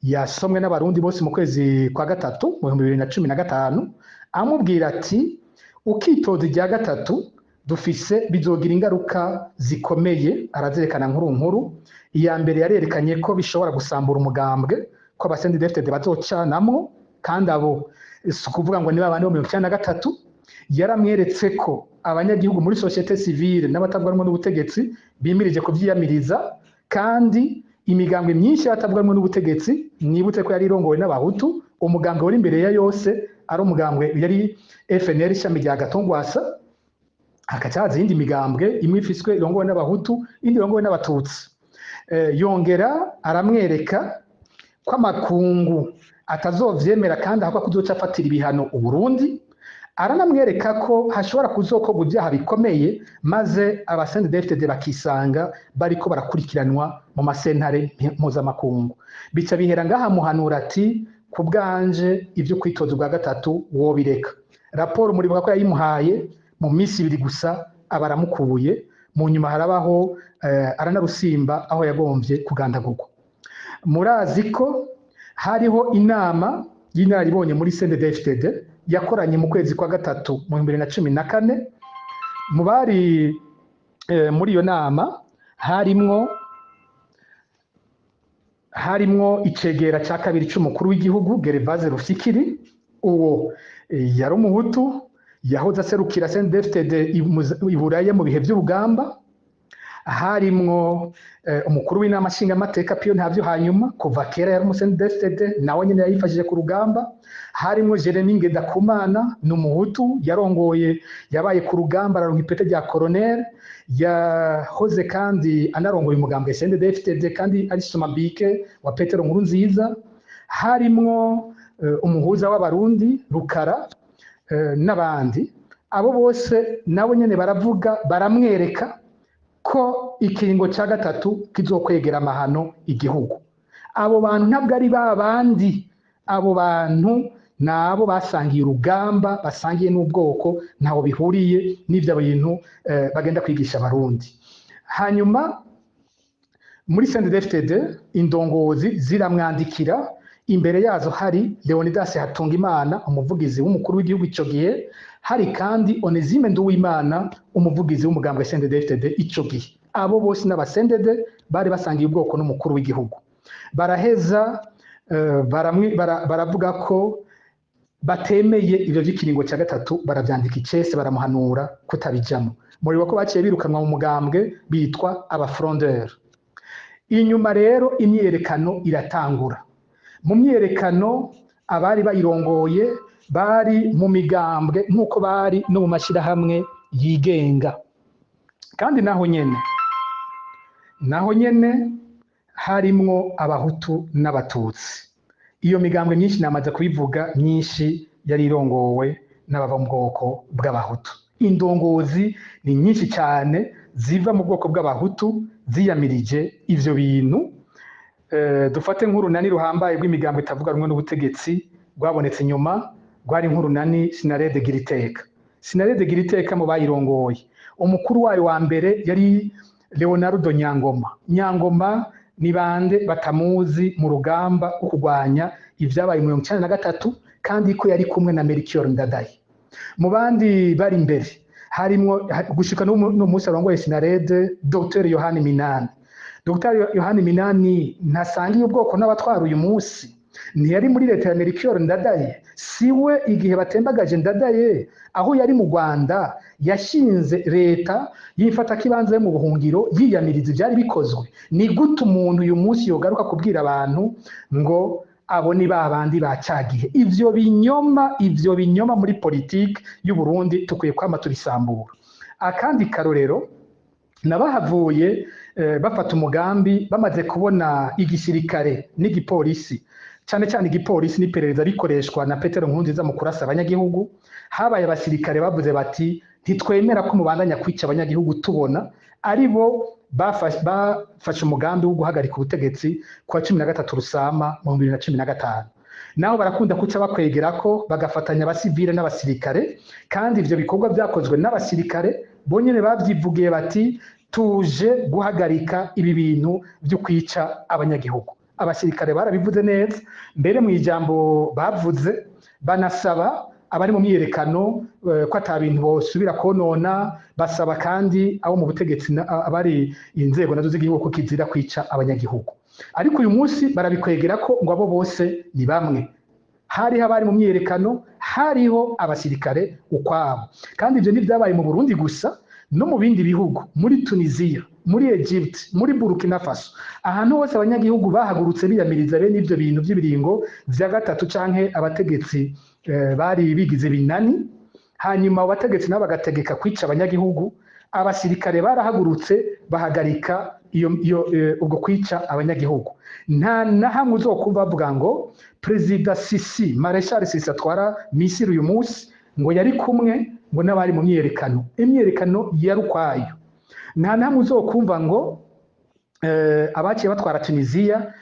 yasomwe n'abarundi bose mu kwezi kwa gatatu mu 2015. Amubwira ati: "Ukitoza irya gatatu dufise bizogira ingaruka zikomeye." Arazerekana nkuru nkuru. Iya mbere, yarerekanye ko bishobora gusambura umugambwe, ko aba CNDD-FDD bazocanamwo, kandi abo si ukuvuga ngo ni babandi bo 93. Yaramweretse ko abanyagihugu muri société civile n'abatavuga rumwe n'ubutegetsi bimirije kuvyiyamiriza, kandi imigambwe myinshi y'abatavuga rumwe n'ubutegetsi, nibutse ko yari irongowe n'abahutu, umugambwe wari imbere ya yose ari umugambwe yari FNL, ishami rya Gatongwasa. Hakaca haza iyindi migambwe, imwe ifiswe irongowe n'abahutu, indi irongowe n'abatutsi. Yongera aramwereka ko amakungu atazovyemera, kandi ahakwa kuzoca afatira ibihano Uburundi. Aranamwereka ko hashobora kuzokorwa ibyaha bikomeye, maze aba CNDD-FDD bakisanga bariko barakurikiranwa mu masentare mpuzamakungu. Bica bihera ngaha. Muhanura ati: "Ku bwanje ibyo kwitoza ubwa gatatu wobireka." Raporo muribuka ko yayimuhaye mu minsi 2 gusa aba aramukuye. Mu nyuma harabaho aranarusimba aho yagombye kugandagurwa. Murazi ko hariho inama y'inararibonye muri CNDD-FDD yakoranye mu kwezi kwa gatatu mu 2014. Mu bari muri iyo nama harimwo icegera cya kabiri c'umukuru w'igihugu, Gervase Rufyikiri. Uwo yari umuhutu, yahoze aserukira CNDD-FDD i Buraya mu bihe by'urugamba. Harimwo umukuru w'inama nshingamateka Pio Ntavyo, hanyuma kuva kera yari umu CNDD-FDD, nawe nyine yayifashije ku rugamba. Harimwo Jeremy Ngendakumana, ni umuhutu, yarongoye, yabaye ku rugamba, araronka ipete rya colonel, yahoze kandi anarongoye umugambwe CNDD-FDD, kandi ari Somambike wa Petero Nkurunziza. Harimwo umuhuza w'abarundi Rukara n'abandi. Abo bose nabo nyene baravuga, baramwereka ko ikiringo cya gatatu kizokwegera amahano igihugu. Abo bantu ntabwo ari ba bandi, abo bantu nabo basangiye urugamba, basangiye n'ubwoko, ntaho bihuriye n'ivyo bintu bagenda kwigisha Abarundi. Hanyuma muri CNDD-FDD indongozi ziramwandikira, imbere yazo hari Leonidas Hatungimana, umuvugizi w'umukuru w'igihugu ico gihe, hari kandi Onesime Nduwimana, umuvugizi w'umugambwe CNDD-FDD ico gihe. Abo bose n'aba CNDD bari basangiye ubwoko n'umukuru w'igihugu. Baraheza baravuga ko batemeye ivyo vy'ikiringo cya gatatu, baravyandika icese, baramuhanura kutabijamo. Muri ko baciye birukanwa mu mugambwe, bitwa abafrondeurs. Inyuma rero imyiyerekano iratangura. Mu myiyerekano abari bayirongoye bari mu migambwe nk'uko bari no mu mashyirahamwe yigenga, kandi naho nyene harimwo Abahutu n'Abatutsi. Iyo migambwe myinshi namaze kubivuga, myinshi yari irongowe n'abava mu bwoko bw'Abahutu. Indongozi ni nyinshi cyane ziva mu bwoko bw'Abahutu ziyamirije ivyo bintu. Dufate nk'urunani ruhambaye rw'imigambo itavuga rumwe n'ubutegetsi rwabonetse nyuma, rwari nk'urunani Sinarede Giriteka. Sinarede Giriteka, mu bayirongoye, umukuru wayo wa mbere yari Leonardo Nyangoma. Nyangoma ni bande batamuzi mu rugamba rwo kurwanya ivyabaye mu 93, kandi ko yari kumwe na Melchior Ndadaye? Mu bandi bari imbere harimwo gushika n'uno munsi arongoye Sinarede, Dr Yohani Minani. Dr Yohani Minani ntasangiye ubwoko n'abatwara uyu munsi? Ntiyari muri leta ya Melchior Ndadaye? Siwe igihe batembagaje Ndadaye, aho yari mu Rwanda, yashinze leta y'imfatakibanza yo mu buhungiro, yiyamiriza ivyari bikozwe? Ni gute umuntu uyu munsi yogaruka kubwira abantu ngo abo ni ba bandi ba cagihe? Ivyo binyoma muri politike y'u Burundi tukwiye kwama tubisambura. Akandi karorero, nabahavuye bafata umugambi bamaze kubona igisirikare n'igipolisi, cyane cyane igipolisi n'iperereza, bikoreshwa na Petero Nkurunziza mu kurasa abanyagihugu. Habaye abasirikare bavuze bati: "Ntitwemera ko mubandanya kwica abanyagihugu tubona." Ari bo bafashe umugambi wo guhagarika ubutegetsi ku wa 13 Rusama mu 2015. Naho barakunda kuca bakwegera ko bagafatanya abasivile n'abasirikare, kandi ivyo bikorwa byakozwe n'abasirikare bonyene bavyivugiye bati: "Tuje guhagarika ibi bintu byo kwica abanyagihugu." Abasirikare barabivuze neza mbere mu ijambo bavuze, banasaba abari mu myiyerekano ko ata bintu bosubira konona, basaba kandi abo mu butegetsi, abari inzego nazo z'igihugu, ko kizira kwica abanyagihugu. Ariko uyu munsi barabikwegera ko ngo abo bose ni bamwe. Hariho abari mu myiyerekano, hariho abasirikare ukwabo. Kandi ibyo ntibyabaye mu Burundi gusa, no mu bindi bihugu, muri Tunisia, muri Egypt, muri Burkina Faso, ahantu hose abanyagihugu bahagurutse biyamiriza bene ivyo bintu by'ibiringo vya gatatu canke abategetsi bari bigize binani, hanyuma abo bategetsi nabo bagategeka kwica abanyagihugu, abasirikare barahagurutse bahagarika iyo ubwo kwica abanyagihugu. Nta na hamwe uzokumva bavuga ngo Perezida Sisi, Marshal Sisi atwara Misiri uyu munsi, ngo yari kumwe ngo n'abari mu myiyerekano. Imyiyerekano yari ukwayo. Nta na hamwe uzokumva ngo abaciye batwara Tunisia,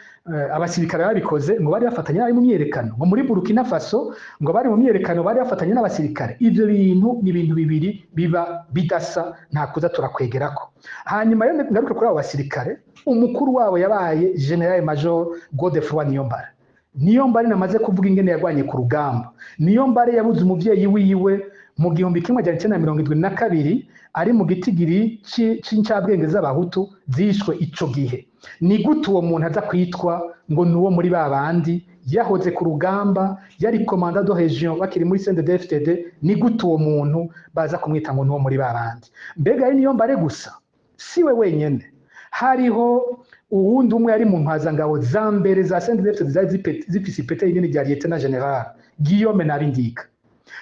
abasirikare babikoze, ngo bari bafatanye n'abari mu myiyerekano, ngo muri Burkina Faso ngo bari mu myiyerekano bari bafatanye n'abasirikare. Ivyo bintu ni ibintu bibiri biba bidasa, nta kuza turakwegerako. Hanyuma yo ngaruke kuri abo basirikare, umukuru wabo yabaye General Major Godefroid Niyombare. Niyombare namaze kuvuga ingene yarwanye ku rugamba. Niyombare yabuze umuvyeyi wiwe mu 1972, ari mu gitigiri c'incabwenge z'Abahutu zishwe ico gihe. Ni gute uwo muntu aza kwitwa ngo ni uwo muri ba bandi, yahoze ku rugamba, yari commandant de région bakiri muri CNDD-FDD? Ni gute uwo muntu baza kumwita ngo ni uwo muri ba bandi? Mbega ari Niyombare gusa? Siwe wenyene. Hariho uwundi umwe yari mu ntwazangabo za mbere za CNDD-FDD, zari zifise ipete rinini rya lieutenant général, Guillaume Nabindika.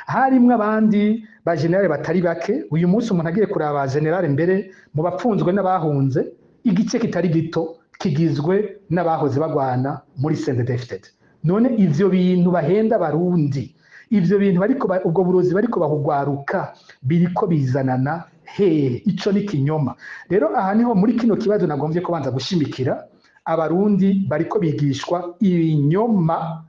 Harimwo abandi ba général batari bake. Uyu munsi umuntu agiye kuraba général, mbere mu bapfunzwe n'abahunze, igice kitari gito kigizwe n'abahoze bagwana muri CNDD-FDD. None ivyo bintu bahenda Abarundi, Ivyo bintu bariko ubwo burozi bariko bahugwaruka biriko bizanana hehe? Ico ni kinyoma. Rero aha niho muri kino kibazo nagombye kubanza gushimikira. Abarundi bariko bigishwa ibinyoma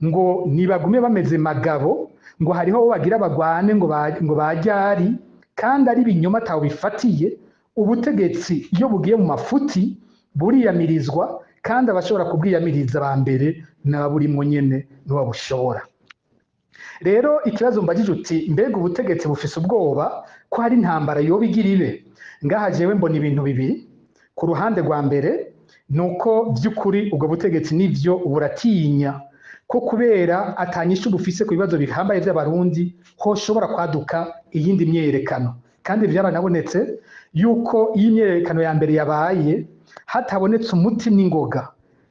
ngo nibagume bameze magabo, ngo hariho abo bagira bagwane ngo bajyari, kandi ari ibinyoma ataho bifatiye. Ubutegetsi iyo bugiye mu mafuti buriyamirizwa, kandi abashobora kubwiyamiriza ba mbere n'ababurimwo nyene nibo. Rero ikibazo mbagije uti: mbega ubutegetsi bufise ubwoba ko hari intambara yoba igira ibe? Ngaha jewe mbona ibintu bibiri. Ku ruhande rwa mbere, nuko by'ukuri ubwo butegetsi nivyo buratinya ko kubera atanyishu bufise ku bibazo bihambaye by'Abarundi hoshobora kwaduka iyindi myerekano. Kandi byaranabonetse yuko iyo imyerekano ya mbere yabaye hatabonetse umuti n'ingoga,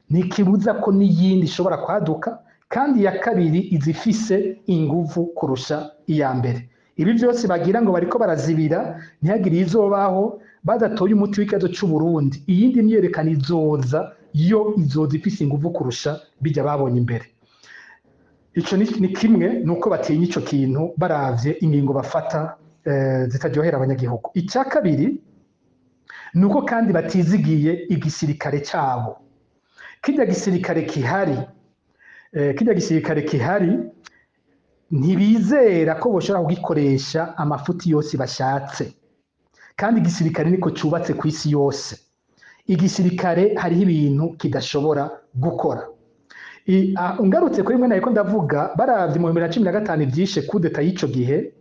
ntikibuza ko n'iyindi ishobora kwaduka, kandi iya kabiri izifise inguvu kurusha iya mbere. Ibi byose bagira ngo bariko barazibira ntihagire izobaho, badatoye umuti w'ikibazo c'u Burundi, iyindi myerekano izoza, yo izoza ifise inguvu kurusha bijya babonye imbere. Ico ni kimwe, nuko batinya ico kintu baravye ingingo bafata zitaryohera abanyagihugu. Icya kabiri nuko kandi batizigiye igisirikare cyabo. Kirya gisirikare kihari ntibizera ko boshobora kugikoresha amafuti yose bashatse. Kandi igisirikare niko cyubatse ku isi yose. Igisirikare hariho ibintu kidashobora gukora. Ngarutse kuri mwe nariko ndavuga, baravye mu 2015 ivyishe kudeta y'ico gihe,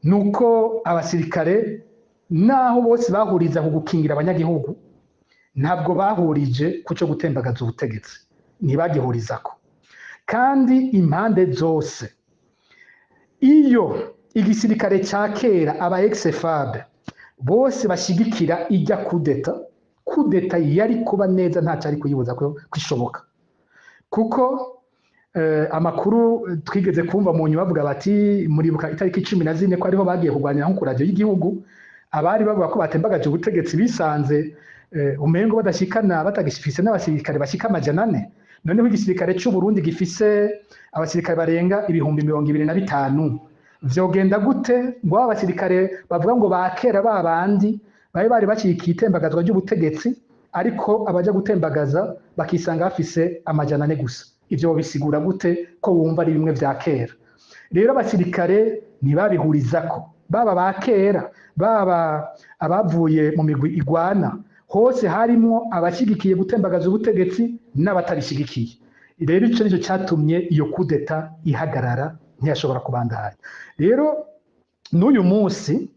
nuko abasirikare naho bose bahuriza ku gukingira abanyagihugu, ntabwo bahurije ku cyo gutembagaza ubutegetsi, ntibagihurizako. Kandi impande zose, iyo igisirikare cya kera, aba ex-FAB bose bashigikira ijya kudeta, kudeta yari kuba neza, nta cyari kuyibuza ko kwishoboka. Kuko amakuru twigeze kumva mu nyuma bavuga bati, muribuka itariki 14 ko ariho bagiye kurwanira nko ku radiyo y'igihugu, abari bavuga ko batembagaje ubutegetsi bisanze umengo badashikana, batagifise n'abasirikare bashika 400. Noneho igisirikare c'u Burundi gifise abasirikare barenga 25,000, vyogenda gute ngo aba basirikare bavuga ngo bakera ba bandi bari bashyigikiye itembagazwa ry'ubutegetsi, ariko abaja gutembagaza bakisanga bafise 400 gusa? Ivyo bisigura gute ko wumva ari bimwe vya kera? Rero abasirikare ntibabihurizako, baba ba kera, baba abavuye mu migwi igwana, hose harimwo abashyigikiye gutembagaza ubutegetsi n'abatabishigikiye. Rero ico nico catumye iyo kudeta ihagarara, ntiyashobora kubandanya. Rero n'uyu munsi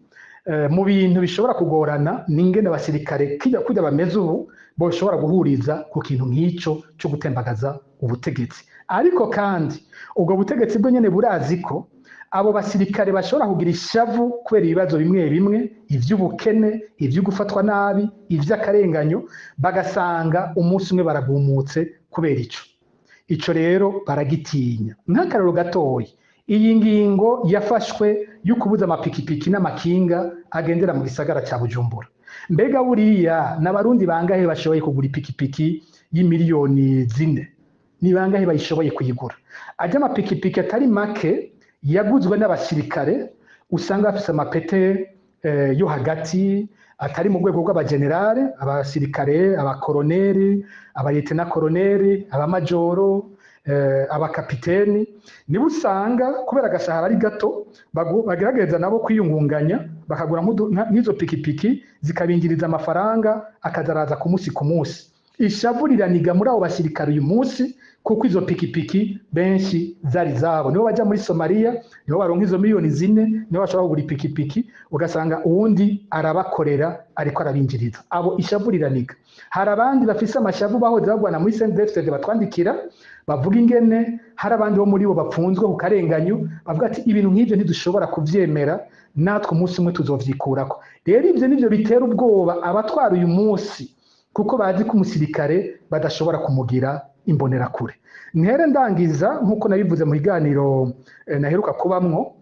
mu bintu bishobora kugorana ni ingene abasirikare kijya kujya bameze ubu boshobora guhuriza ku kintu nk'ico cyo gutembagaza ubutegetsi. Ariko kandi ubwo butegetsi bwo nyene burazi ko abo basirikare bashobora kugira ishavu kubera ibibazo bimwe bimwe, ivy'ubukene, ivyo gufatwa nabi, ivy'akarenganyo, bagasanga umunsi umwe baragumutse kubera ico. Ico rero baragitinya. Nk'akarero gatoyi, iyi ngingo yafashwe yo kubuza amapikipiki n'amakinga agendera mu gisagara ca Bujumbura, mbega buriya n'Abarundi bangahe bashoboye kugura ipikipiki y'imiliyoni 4? Ni bangahe bayishoboye kuyigura? Ajya amapikipiki atari make yaguzwe n'abasirikare usanga bafise amapete yo hagati, atari mu rwego rw'abagenerale, abasirikare, abakoroneri, abayetena koroneri, abamajoro, abakapiteni, nibo usanga kubera agashahara ari gato bagerageza nabo kwiyungunganya bakagura nk'izo pikipiki, zikabinjiriza amafaranga akazaraza ku munsi ku munsi. Ishavu riraniga muri abo basirikare uyu munsi, kuko izo pikipiki benshi zari zabo. Nibo baja muri Somalia, nibo baronka izo miliyoni 4, nibo bashobora kugura ipikipiki, ugasanga uwundi arabakorera ariko arabinjiriza. Abo ishavu riraniga. Hari abandi bafise amashavu bahoze bagwana muri CNDD-FDD, batwandikira bavuga ingene hari abandi bo muri bo bapfunzwe ku karenganyo, bavuga ati: "Ibintu nk'ivyo ntidushobora kuvyemera, natwe umunsi umwe tuzovyikurako." Rero ivyo nivyo bitera ubwoba abatwara uyu munsi, kuko bazi ko umusirikare badashobora kumugira imbonerakure. Ntere ndangiza nk'uko nabivuze mu kiganiro naheruka kubamwo: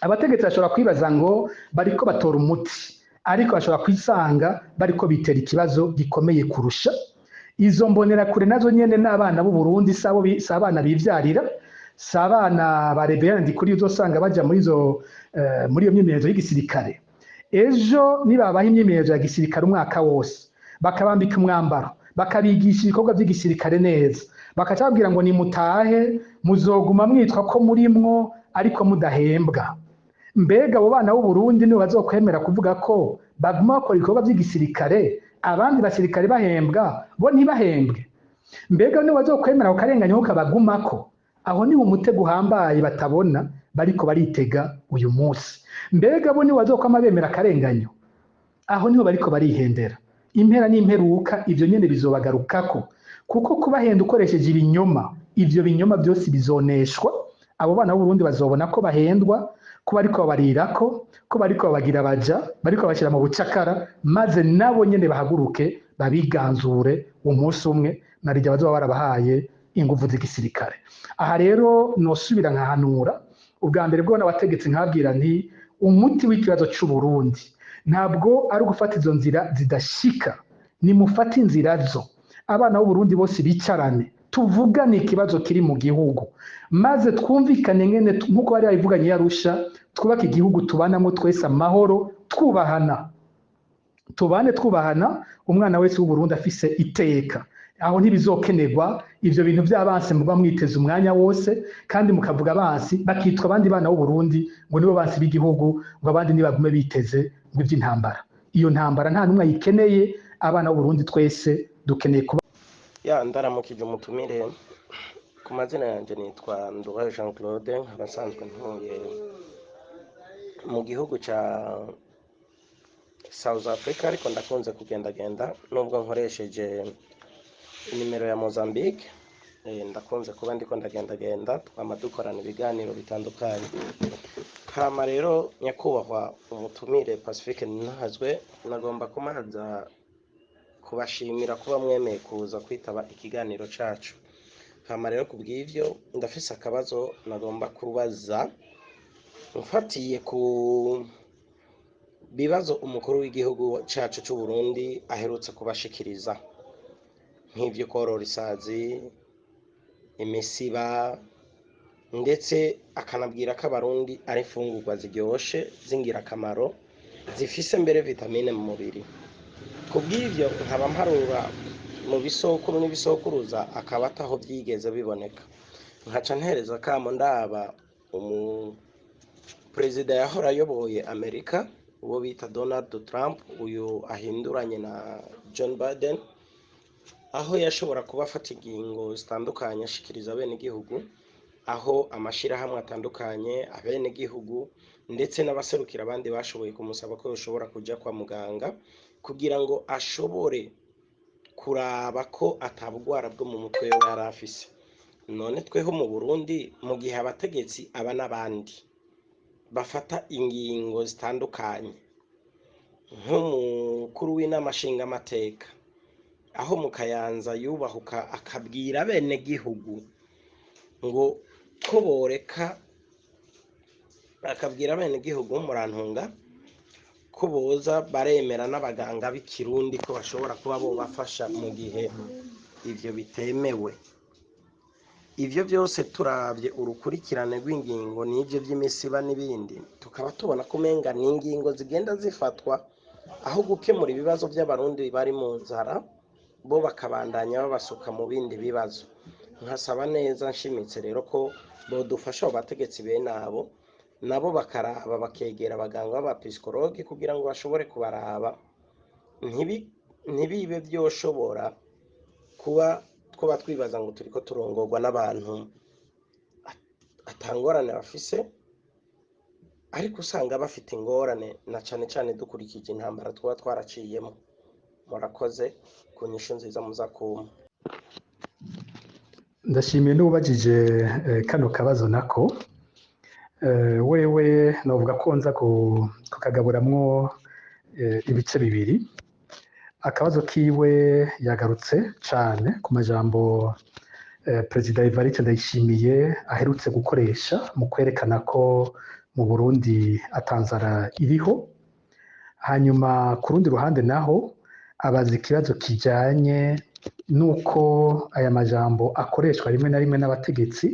abategetsi bashobora kwibaza ngo bariko batora umuti, ariko bashobora kwisanga bariko bitera ikibazo gikomeye kurusha. Izo mbonerakure nazo nyene n'abana b'u Burundi, si abana bivyarira. Si abana ba Reverend Ndikuriyo uzosanga baja muri izo muri iyo myimenyerezo y'igisirikare? Ejo nibabaha imyimenyerezo ya gisirikare umwaka wose, bakabambika umwambaro, bakabigisha ibikorwa by'igisirikare neza, bakaca babwira ngo nimutahe, muzoguma mwitwa ko murimwo ariko mudahembwa. Mbega abo bana b'u Burundi nibo bazokwemera kuvuga ko baguma bakora ibikorwa by'igisirikare, abandi basirikare bahembwa, bo ntibahembwe? Mbega nibo bazokwemera ako karenganyo ko kabagumako? Aho niho umutego uhambaye batabona bariko baritega uyu munsi. Mbega bo nibo bazokwama bemera akarenganyo? Aho niho bariko barihendera. Impera n'imperuka ivyo nyene bizobagarukako, kuko kubahenda ukoresheje ibinyoma, ivyo binyoma byose bizoneshwa. Abo bana b'Uburundi bazobona ko bahendwa, ko bariko babarirako, ko bariko babagira baja, bariko babashyira mu bucakara, maze nabo nyene bahaguruke babiganzure umunsi umwe, narirya bazoba barabahaye inguvu z'igisirikare. Aha rero nosubira nkahanura ubwa mbere bwo n'abategetsi, nkabwira nti umuti w'ikibazo c'u Burundi ntabwo ari ugufata izo nzira zidashika. Nimufate inzira zo abana b'Uburundi bose bicarane, tuvugane ikibazo kiri mu gihugu, maze twumvikane ngene nk'uko bari babivuganye yarusha, twubake igihugu tubanamo twese amahoro, twubahana, tubane twubahana, umwana wese w'Uburundi afise iteka. Aho ntibizokenerwa ivyo bintu vy'abansi muba mwiteze umwanya wose, kandi mukavuga abansi bakitwa abandi bana b'Uburundi ngo nibo bansi b'igihugu, ngo abandi nibagume biteze ngo ivy'intambara. Iyo ntambara nta n'umwe ayikeneye. Abana b'Uburundi twese dukeneye kuba. Ya, ndaramukije umutumire. Ku mazina yanjye nitwa Nduwayo Jean Claude, nkaba nsanzwe ntuye mu gihugu ca South Africa, ariko ndakunze kugendagenda nubwo nkoresheje inimero ya Mozambique. Ndakunze kuba ndiko ndagendagenda, twama dukorana ibiganiro bitandukanye. Hama rero, nyakubahwa umutumire Pacifique Ntahazwe, nagomba kumanza kubashimira kuba mwemeye kuza kwitaba ikiganiro cacu. Hama rero kubw'ivyo ndafise akabazo nagomba kubaza mfatiye ku bibazo umukuru w'igihugu cacu c'u Burundi aherutse kubashikiriza, nk'ivyo korora isazi, imisiba, ndetse akanabwira ko Abarundi ari imfungurwa ziryoshe z'ingirakamaro, zifise mbere vitamine mu mubiri. Kubw'ivyo nkaba mparura mu bisokuru n'ibisokuruza akaba ataho vyigeze biboneka. Nkaca ntereza akamo ndaba umuperezida yahora ayoboye Amerika, uwo bita Donald Trump, uyu ahinduranye na John Biden, aho yashobora kuba afata ingingo zitandukanye ashikiriza abenegihugu, aho amashirahamwe atandukanye, abenegihugu ndetse n'abaserukira abandi bashoboye kumusaba ko yoshobora kuja kwa muganga kugira ngo ashobore kuraba ko ata bugwara bwo mu mutwe yoba yari afise. None tweho mu Burundi, mu gihe abategetsi aba n'abandi bafata ingingo zitandukanye, nk'umukuru w'inama nshingamateka, aho mu Kayanza yubahuka akabwira abenegihugu ngo ko boreka, akabwira abenegihugu, murantunga, ko boza baremera n'abaganga b'ikirundi ko bashobora kuba bobafasha mu gihe ivyo bitemewe. Ivyo vyose turavye urukurikirane rw'ingingo n'ivyo vy'imisiba n'ibindi, tukaba tubona ko umenga ni ingingo zigenda zifatwa aho gukemura ibibazo vy'Abarundi bari mu nzara, bo bakabandanya babasuka mu bindi bibazo. Nkasaba neza nshimitse rero ko bodufasha abo bategetsi bene abo, nabo bakaraba bakegera abaganga b'abapisikologe kugira ngo bashobore kubaraba, ntibibe vyoshobora kuba twoba twibaza ngo turiko turongorwa n'abantu atangorane bafise, ariko usanga bafite ingorane, na cane cane dukurikije intambara twaba twaraciyemo. Murakoze ku nyishu nziza muza kumpa. Ndashimiye n'uwubajije kano kabazo nako. Wewe novuga ko nza kukagaburamwo ibice bibiri. Akabazo kiwe yagarutse cane ku majambo Perezida Evariste Ndayishimiye aherutse gukoresha mu kwerekana ko mu Burundi atanzara iriho. Hanyuma ku rundi ruhande naho abaza ikibazo kijanye nuko aya majambo akoreshwa rimwe na rimwe n'abategetsi.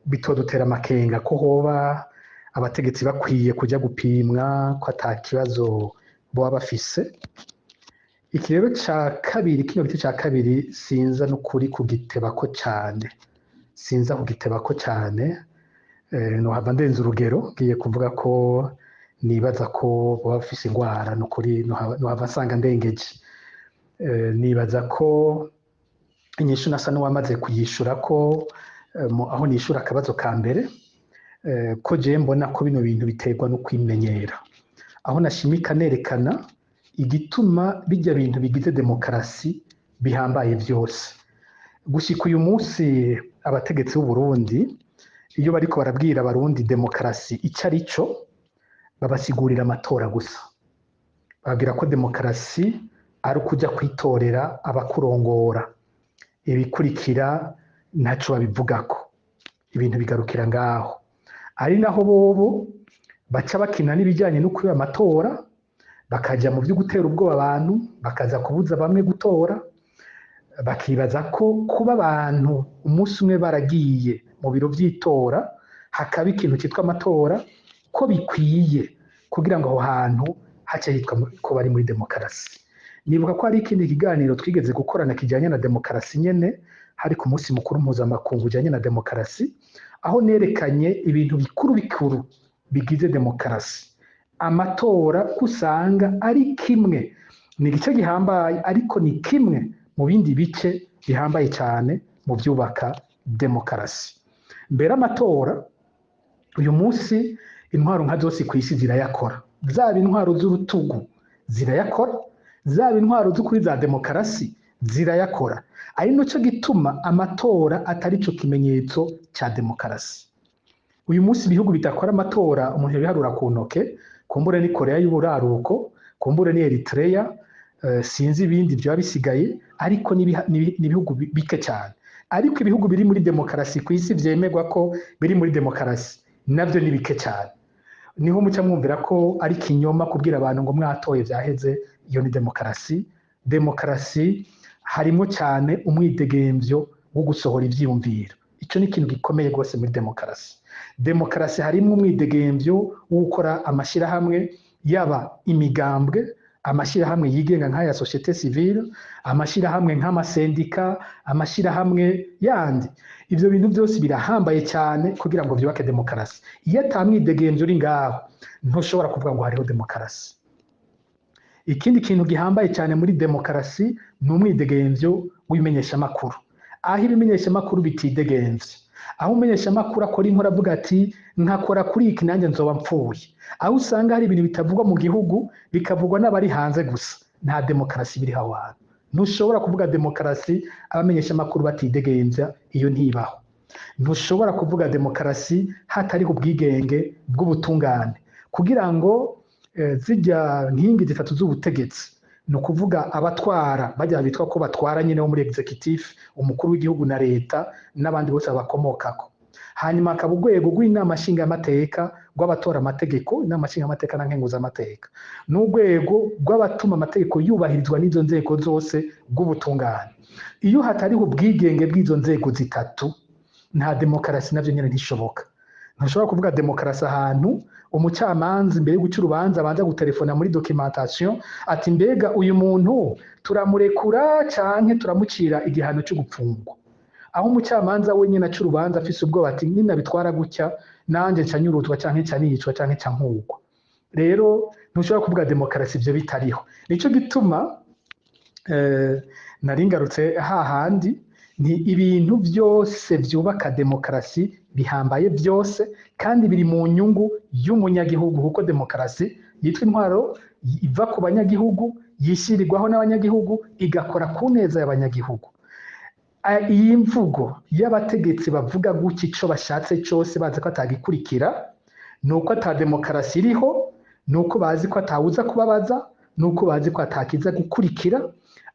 Bitodutera amakenga ko hoba abategetsi bakwiye kujya gupimwa ko ata kibazo boba bafise. Iki rero ca kabiri, kino gice ca kabiri, sinza n'ukuri kugitebako cane, sinza kugitebako cane. Nohava ndenza urugero ngiye kuvuga ko nibaza ko boba bafise ingwara, n'ukuri nohava nsanga ndengeje. Nibaza ko inyishu nasa n'uwamaze kuyishura ko aho nishura akabazo ka mbere, ko jewe mbona ko bino bintu biterwa no kwimenyera, aho nashimika nerekana igituma bijya bintu bigize demokarasi bihambaye vyose. Gushika uyu munsi abategetsi b'u Burundi iyo bariko barabwira abarundi demokarasi ico ari cyo, babasigurira amatora gusa, bababwira ko demokarasi ari ukuja kwitorera abakurongora, ibikurikira ntaco babivugako, ibintu bigarukira ngaho. Ari naho bobo baca bakina n'ibijyanye no kwiba amatora, bakaja mu vyo gutera ubwoba abantu, bakaza kubuza bamwe gutora, bakibaza ko kuba abantu umunsi umwe baragiye mu biro vy'itora hakaba ikintu citwa amatora ko bikwiye kugira ngo aho hantu hace hitwa ko bari muri demokarasi. Nibuka ko hari ikindi kiganiro twigeze gukorana kijanye na demokarasi nyene, hari ku munsi mukuru mpuzamakungu ujanye na demokarasi, aho nerekanye ibintu bikuru bikuru bigize demokarasi. Amatora ko usanga ari kimwe, ni igice gihambaye, ariko ni kimwe mu bindi bice bihambaye cyane mu byubaka demokarasi. Mbere amatora uyu munsi intwaro nka zose ku isi zirayakora, zaba intwaro z'urutugu zirayakora, zaba intwaro z'ukuri za demokarasi zirayakora. Ari naco gituma amatora atari cyo kimenyetso cya demokarasi. Uyu munsi ibihugu bidakora amatora umuntu yabiharura ku ntoke, kumbure ni Korea y'uburaruko, kumbure ni Eritrea, sinzi ibindi byaba bisigaye, ariko ni ibihugu bike cyane. Ariko ibihugu biri muri demokarasi ku isi vyemerwa ko biri muri demokarasi navyo ni bike cyane. Niho muca mwumvira ko ari kinyoma kubwira abantu ngo mwatoye vyaheze, iyo ni demokarasi. Demokarasi harimo cyane umwidegemvyo wo gusohora ivyiyumviro. Ico ni ikintu gikomeye rwose muri demokarasi. Demokarasi harimo umwidegemvyo wo gukora amashirahamwe, yaba imigambwe, amashirahamwe yigenga nk'aya société civile, amashirahamwe nk'amasendika, amashirahamwe yandi. Ivyo bintu byose birahambaye cyane kugira ngo vyubake demokarasi. Iyo ata mwidegemvyo uri ngaho, ntushobora kuvuga ngo hariho demokarasi. Ikindi kintu gihambaye cyane muri demokarasi ni umwidegemvyo w'imenyeshamakuru. Aho ibimenyeshamakuru bitidegemvye, aho umumenyeshamakuru akora inkuru avuga ati nkakora kuri iki nanjye nzoba mpfuye, aho usanga hari ibintu bitavugwa mu gihugu bikavugwa n'abari hanze gusa, nta demokarasi biri aho hantu. Ntushobora kuvuga demokarasi abamenyeshamakuru batidegemvya, iyo ntibaho. Ntushobora kuvuga demokarasi hatariho ubwigenge bw'ubutungane, kugira ngo zijya nkingi zitatu z'ubutegetsi, ni ukuvuga abatwara bajya bitwa ko batwara nyine bo muri executive, umukuru w'igihugu na leta n'abandi bose babakomokako, hanyuma hakaba urwego rw'inama nshingamateka rw'abatora amategeko, inama nshingamateka na nkenguzamateka, n'urwego rw'abatuma amategeko yubahirizwa n'izo nzego zose rw'ubutungane. Iyo hatariho ubwigenge bw'izo nzego zitatu, nta demokarasi navyo nyene ntishoboka. Ntushobora kuvuga demokarasi ahantu umucamanza imbere yo guca urubanza abanza gutelefona muri documentation ati mbega uyu muntu turamurekura canke turamucira igihano cyo gupfungwa, aho umucamanza wenyine aca urubanza afise ubwoba ati ninabitwara gutya nanje nca nyurutwa canke nca nicwa canke nca nkugwa. Rero ntushobora kuvuga demokarasi ivyo bitariho. Nico gituma naringarutse hahandi ni ibintu byose vyubaka demokarasi bihambaye byose kandi biri mu nyungu y'umunyagihugu, kuko demokarasi yitwa intwaro iva ku banyagihugu, yishirirwaho n'abanyagihugu, igakora ku neza y'abanyagihugu. Iyi mvugo y'abategetsi bavuga gutya ico bashatse cyose bazi ko atagikurikira, ni uko ata demokarasi iriho, ni uko bazi ko atawuza kubabaza, ni uko bazi ko atakiza gukurikira.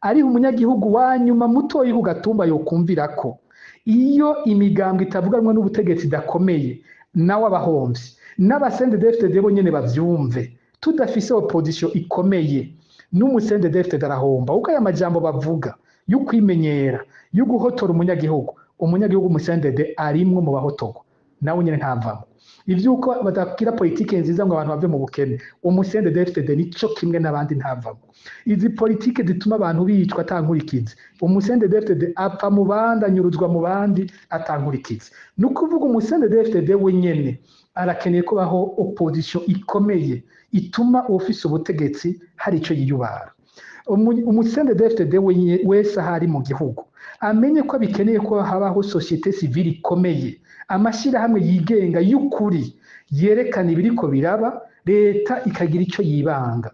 Ari umunyagihugu wa nyuma mutoyi ku gatumba yokumvira ko iyo imigambwe itavuganwa n'ubutegetsi idakomeye nawe abahomvye n'abasende-DFDD bo nyene bavyumve, tudafise opposition ikomeye n'umusende-DFDD arahomba, kuko aya majambo bavuga yo kwimenyera, yo guhotora umunyagihugu, Umunyagihugu mu CNDD arimwo mu bahotogwa, nawe nyene ntavamwo. Ivyuko badagira politike nziza ngo abantu bave mu bukene, umu CNDD-FDD nico kimwe n'abandi, ntavamwo. Izi politike zituma abantu bicwa ata nkurikizi, umu CNDD-FDD apfa mu bandi, anyuruzwa mu bandi ata nkurikizi. Ni ukuvuga umu CNDD-FDD we nyene arakeneye kubaho opposition ikomeye ituma uwufise ubutegetsi hari ico yiyubara. Umu CNDD-FDD wese ahari mu gihugu amenye ko bikeneye ko habaho société civile ikomeye, amashyirahamwe yigenga y'ukuri yerekana ibiriko biraba, leta ikagira ico yibanga.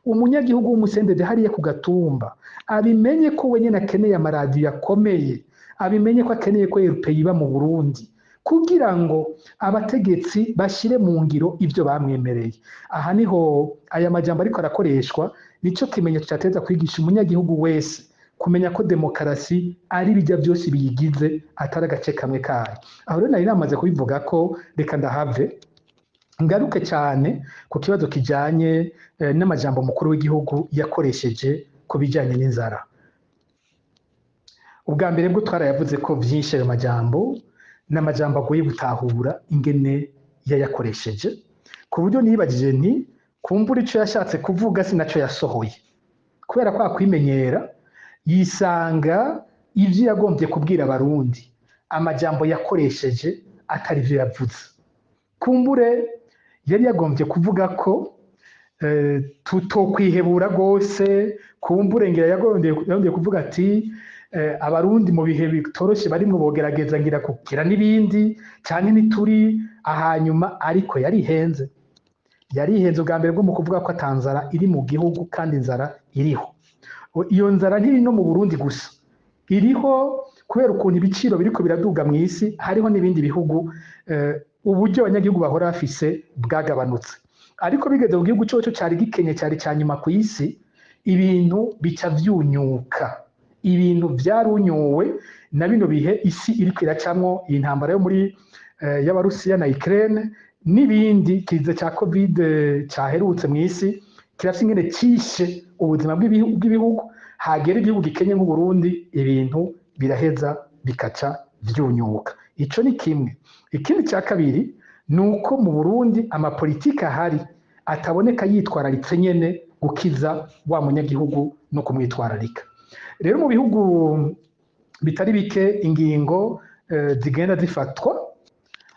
Umunyagihugu w'umu CNDD hariya ku gatumba abimenye ko we nyene akeneye amaradiyo akomeye, abimenye ko akeneye ko RPI iba mu Burundi kugira ngo abategetsi bashire mu ngiro ivyo bamwemereye. Aha niho aya majambo ariko arakoreshwa, nico kimenyetso cateza kwigisha umunyagihugu wese kumenya ko demokarasi ari bijya byose biyigize, atari agace kamwe kayo. Aho rero nari namaze kubivuga ko reka ndahave, ngaruke cyane ku kibazo kijanye n'amajambo mukuru w'igihugu yakoresheje ku bijanye n'inzara. Ubwa mbere bwo twarayavuze ko vyinshi, ayo majambo n'amajambo agoye gutahura ingene yayakoresheje, ku buryo nibagije nti kumbura ico yashatse kuvuga sinaco yasohoye, kubera kwa kwimenyera yisanga ivyo yagombye kubwira Abarundi amajambo yakoresheje atari ivyo yavuze. Kumbure yari yagombye kuvuga ko tutokwihebura rwose. Kumbure ngira yagombye kuvuga ati Abarundi mu bihe bitoroshe barimwo bogerageza ngira kugira n'ibindi cyane ntituri ahanyuma, ariko yarihenze. Yarihenze ubwa mbere bwo mu kuvuga ko atanzara iri mu gihugu, kandi inzara iriho. Iyo nzara ntiri no mu Burundi gusa, iriho kubera ukuntu ibiciro biriko biraduga mu isi. Hariho n'ibindi bihugu uburyo abanyagihugu bahora bafise bwagabanutse, ariko bigeze mu gihugu coco cari gikenye, cari ca nyuma ku isi, ibintu bica vyunyuka. Ibintu vyarunyuwe na bino bihe isi iriko iracamwo, iyi ntambara yo muri y'Abarusiya na Ukraine n'ibindi, kiza ca Covid caherutse mu isi kirafise ingene cishe ubuzima bw'ibihugu. Hagera igihugu gikenye nk'Uburundi, ibintu biraheza bikaca vyunyuka. Ico ni kimwe. Ikindi cya kabiri ni uko mu Burundi amapolitike ahari ataboneka yitwararitse nyene gukiza wa munyagihugu no kumwitwararika. Rero mu bihugu bitari bike ingingo zigenda zifatwa,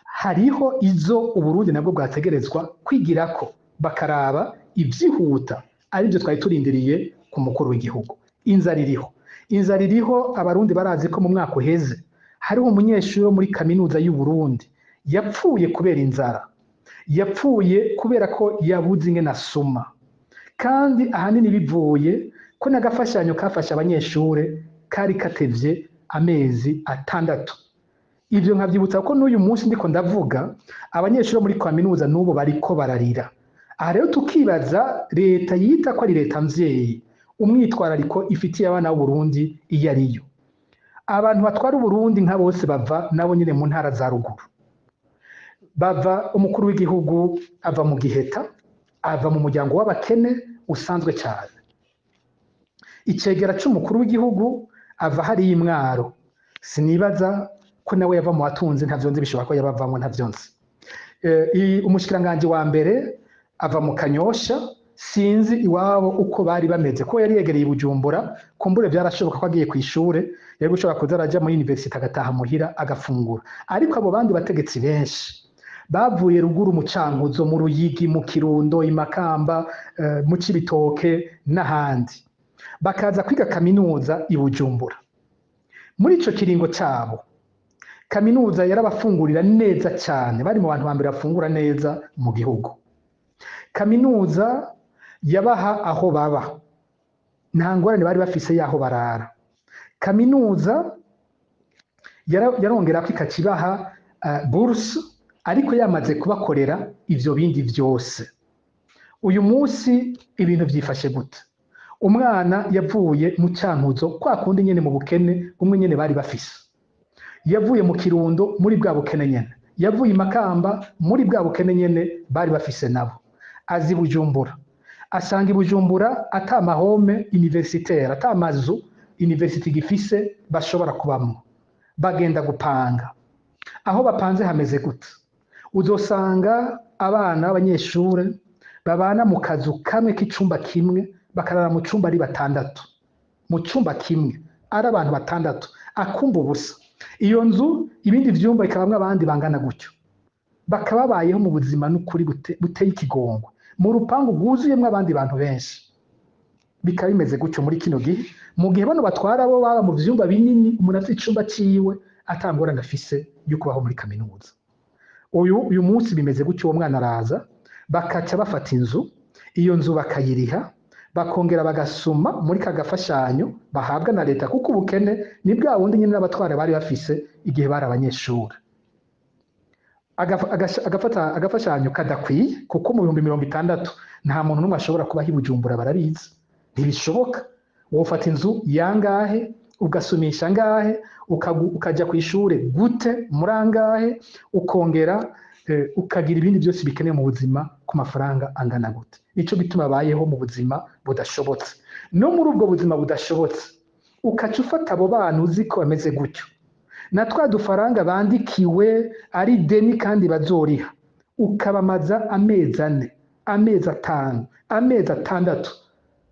hariho izo Uburundi nabwo bwategerezwa kwigirako, bakaraba ivyihuta, aribyo twari turindiriye ku mukuru w'igihugu. Inzara iriho, inzara iriho. Abarundi barazi ko mu mwaka uheze hariho umunyeshuri wo muri kaminuza y'u Burundi yapfuye kubera inzara, yapfuye kubera ko yabuze ingene asuma, kandi ahanini bivuye ko n'agafashanyo kafasha abanyeshure kari katevye amezi 6. Ivyo nkavyibutsa ko n'uyu munsi ndiko ndavuga abanyeshuri bo muri kaminuza n'ubu bariko bararira. Aha rero tukibaza leta yita ko ari leta mvyeyi, umwitwarariko ifitiye abana b'Uburundi iyo ariyo. Abantu batwara Uburundi nka bose bava nabo nyene mu ntara za ruguru, bava umukuru w'igihugu ava mu Giheta, ava mu muryango w'abakene usanzwe cyane. Icegera c'umukuru w'igihugu ava hariya Imwaro, sinibaza ko nawe yava mu batunzi, ntavyo nzi, bishobora ko yabavamwo, ntavyo nzi. Umushikiranganji wa mbere ava mu Kanyosha, sinzi iwabo uko bari bameze, ko yari yegereye Bujumbura, kumbure byarashoboka ko agiye kw'ishure yari gushobora kuza araja muri université agataha muhira agafungura. Ariko abo bandi bategetsi benshi bavuye ruguru, mu Cankuzo, mu Ruyigi, mu Kirundo, i Makamba, mu Cibitoke n'ahandi, bakaza kwiga kaminuza i Bujumbura. Muri ico kiringo cabo kaminuza yarabafungurira neza cyane, bari mu bantu ba mbere bafungura neza mu gihugu. Kaminuza yabaha aho baba, nta ngorane bari bafise y'aho barara. Kaminuza yarongera ko ikakibaha bourse, ariko yamaze kubakorera ivyo bindi vyose. Uyu munsi ibintu vyifashe gute? Umwana yavuye mu Cankuzo, kwa kundi nyene mu bukene bumwe nyene bari bafise, yavuye mu Kirundo muri bwa bukene nyene, yavuye i Makamba muri bwa bukene nyene bari bafise nabo, azi Bujumbura, asanga i Bujumbura ata mahome universitaire, ata mazu université gifise bashobora kubamwo. Bagenda gupanga. Aho bapanze hameze gute? Uzosanga abana b'abanyeshure babana mu kazu kamwe k'icumba kimwe, bakarara mu cumba ari batandatu, mu cumba kimwe ari abantu batandatu, akumba ubusa. Iyo nzu, ibindi vyumba bikabamwo abandi bangana gutyo, bakaba babayeho mu buzima n'ukuri buteye ikigongwe, mu rupangu rwuzuyemwo abandi bantu benshi. Bikaba bimeze gutyo muri kino gihe, mu gihe bano batwara bo baba mu vyumba binini, umuntu afite icumba ciwe, ata ngorane afise yo kubaho muri kaminuza. Uyu munsi bimeze gutyo. Uwo mwana araza, bakaca bafata inzu, iyo nzu bakayiriha, bakongera bagasuma muri ka gafashanyo bahabwa na leta, kuko ubukene ni bwa bundi nyine n'abatwara bari bafise igihe bari abanyeshuri. Agafata agafashanyo kadakwiye, kuko mu 60,000 nta muntu n'umwe ashobora kubaho i Bujumbura, barabizi, ntibishoboka. Wofata inzu yangahe, ugasumisha angahe, ukaja ku ishure gute muri angahe, ukongera ukagira ibindi byose bikenewe mu buzima ku mafaranga angana gute? Nico gituma bayeho mu buzima budashobotse. No muri ubwo buzima budashobotse, ukaca ufata abo bana uzi ko bameze gutyo, na twa dufaranga bandikiwe ari deni kandi bazoriha, ukabamaza amezi 4, amezi 5, amezi 6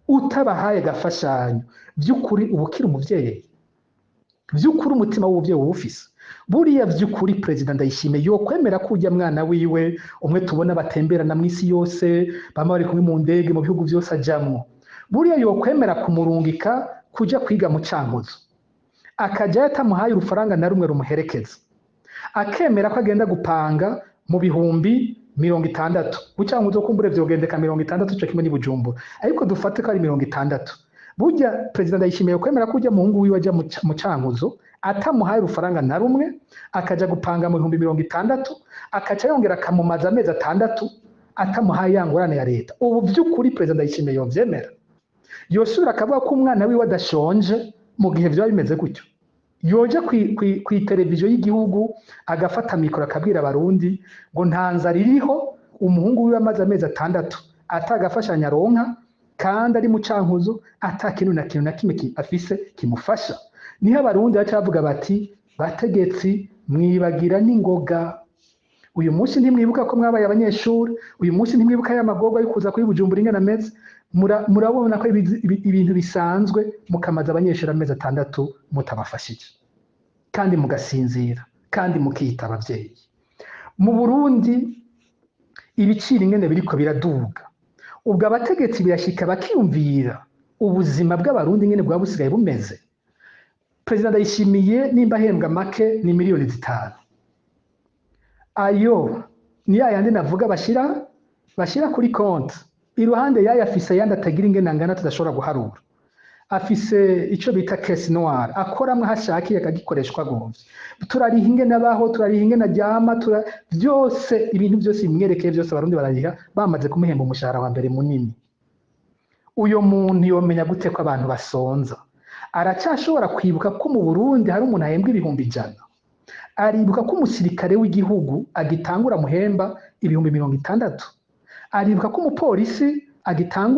utabahaye agafashanyo. By'ukuri uba ukiri umuvyeyi? Vy'ukuri umutima w'ubuvyeyi uba ufise? Buriya vy'ukuri Perezida Ndayishimiye yokwemera ko urya mwana wiwe umwe tubona batemberana mw'isi yose, bama bari kumwe mu ndege mu bihugu vyose ajamwo, buriya yokwemera kumurungika kuja kwiga mu Cankuzo, akajayo atamuhaye urufaranga na rumwe rumuherekeza, akemera ko agenda gupanga mu 60,000 mu Cankuzo? Kumbure vyogendeka 60 co kimwe n'i Bujumbura, ariko dufate ko ari 60. Burya Perezida Ndayishimiye kwemera ko ujya muhungu wiwe aja mu Cankuzo atamuhaye urufaranga na rumwe, akaja gupanga mu 60,000, akaca yongera akamumaza amezi 6 atamuhaye ya ngurane ya leta? Ubu vy'ukuri Perezida Ndayishimiye yovyemera? Yosubira akavuga ko umwana wiwe adashonje mu gihe vyoba bimeze gutyo? Yoja kw'iteleviziyo y'igihugu, agafata mikoro, akabwira Abarundi ngo nta nzara iriho, umuhungu wiwe amaze amezi 6 atagafashanya aronka, kandi ari mu Cankuzo, ata kintu na kintu na kimwe afise kimufasha? Niho Abarundi baca bavuga bati: "Bategetsi, mwibagira n'ingoga. Uyu munsi ntimwibuka ko mwabaye abanyeshuri, uyu munsi ntimwibuka ya magorwa yo kuza kuri Bujumbura ingana ameze. Murabona ko ibintu bisanzwe mukamaza abanyeshuri amezi 6 mutabafashije, kandi mugasinzira, kandi mukiyita abavyeyi." Mu Burundi ibiciro ingene biriko biraduga, ubwo abategetsi birashika bakiyumvira ubuzima bw'Abarundi ingene bwaba busigaye bumeze? Perezida Ndayishimiye nimba ahembwa make ni miliyoni 5, ayo ni ya yandi navuga bashira kuri konti. Iruhande y'ayo afise ayandi atagira ingene angana tudashobora guharura. Afise ico bita caisse noire, akoramwo aho ashakiye, akagikoreshwa agomvye. Turariha ingene abaho, turariha ingene aryama, vyose, ibintu vyose bimwerekeye vyose Abarundi barariha, bamaze kumuhemba umushahara wa mbere munini. Uyo muntu yomenya gute ko abantu basonza? Aracyashobora kwibuka ko mu Burundi hari umuntu ahembwa 100,000? Aribuka ko umusirikare w'igihugu agitangura muhemba 60,000? Aribuka ko umupolisi agitangura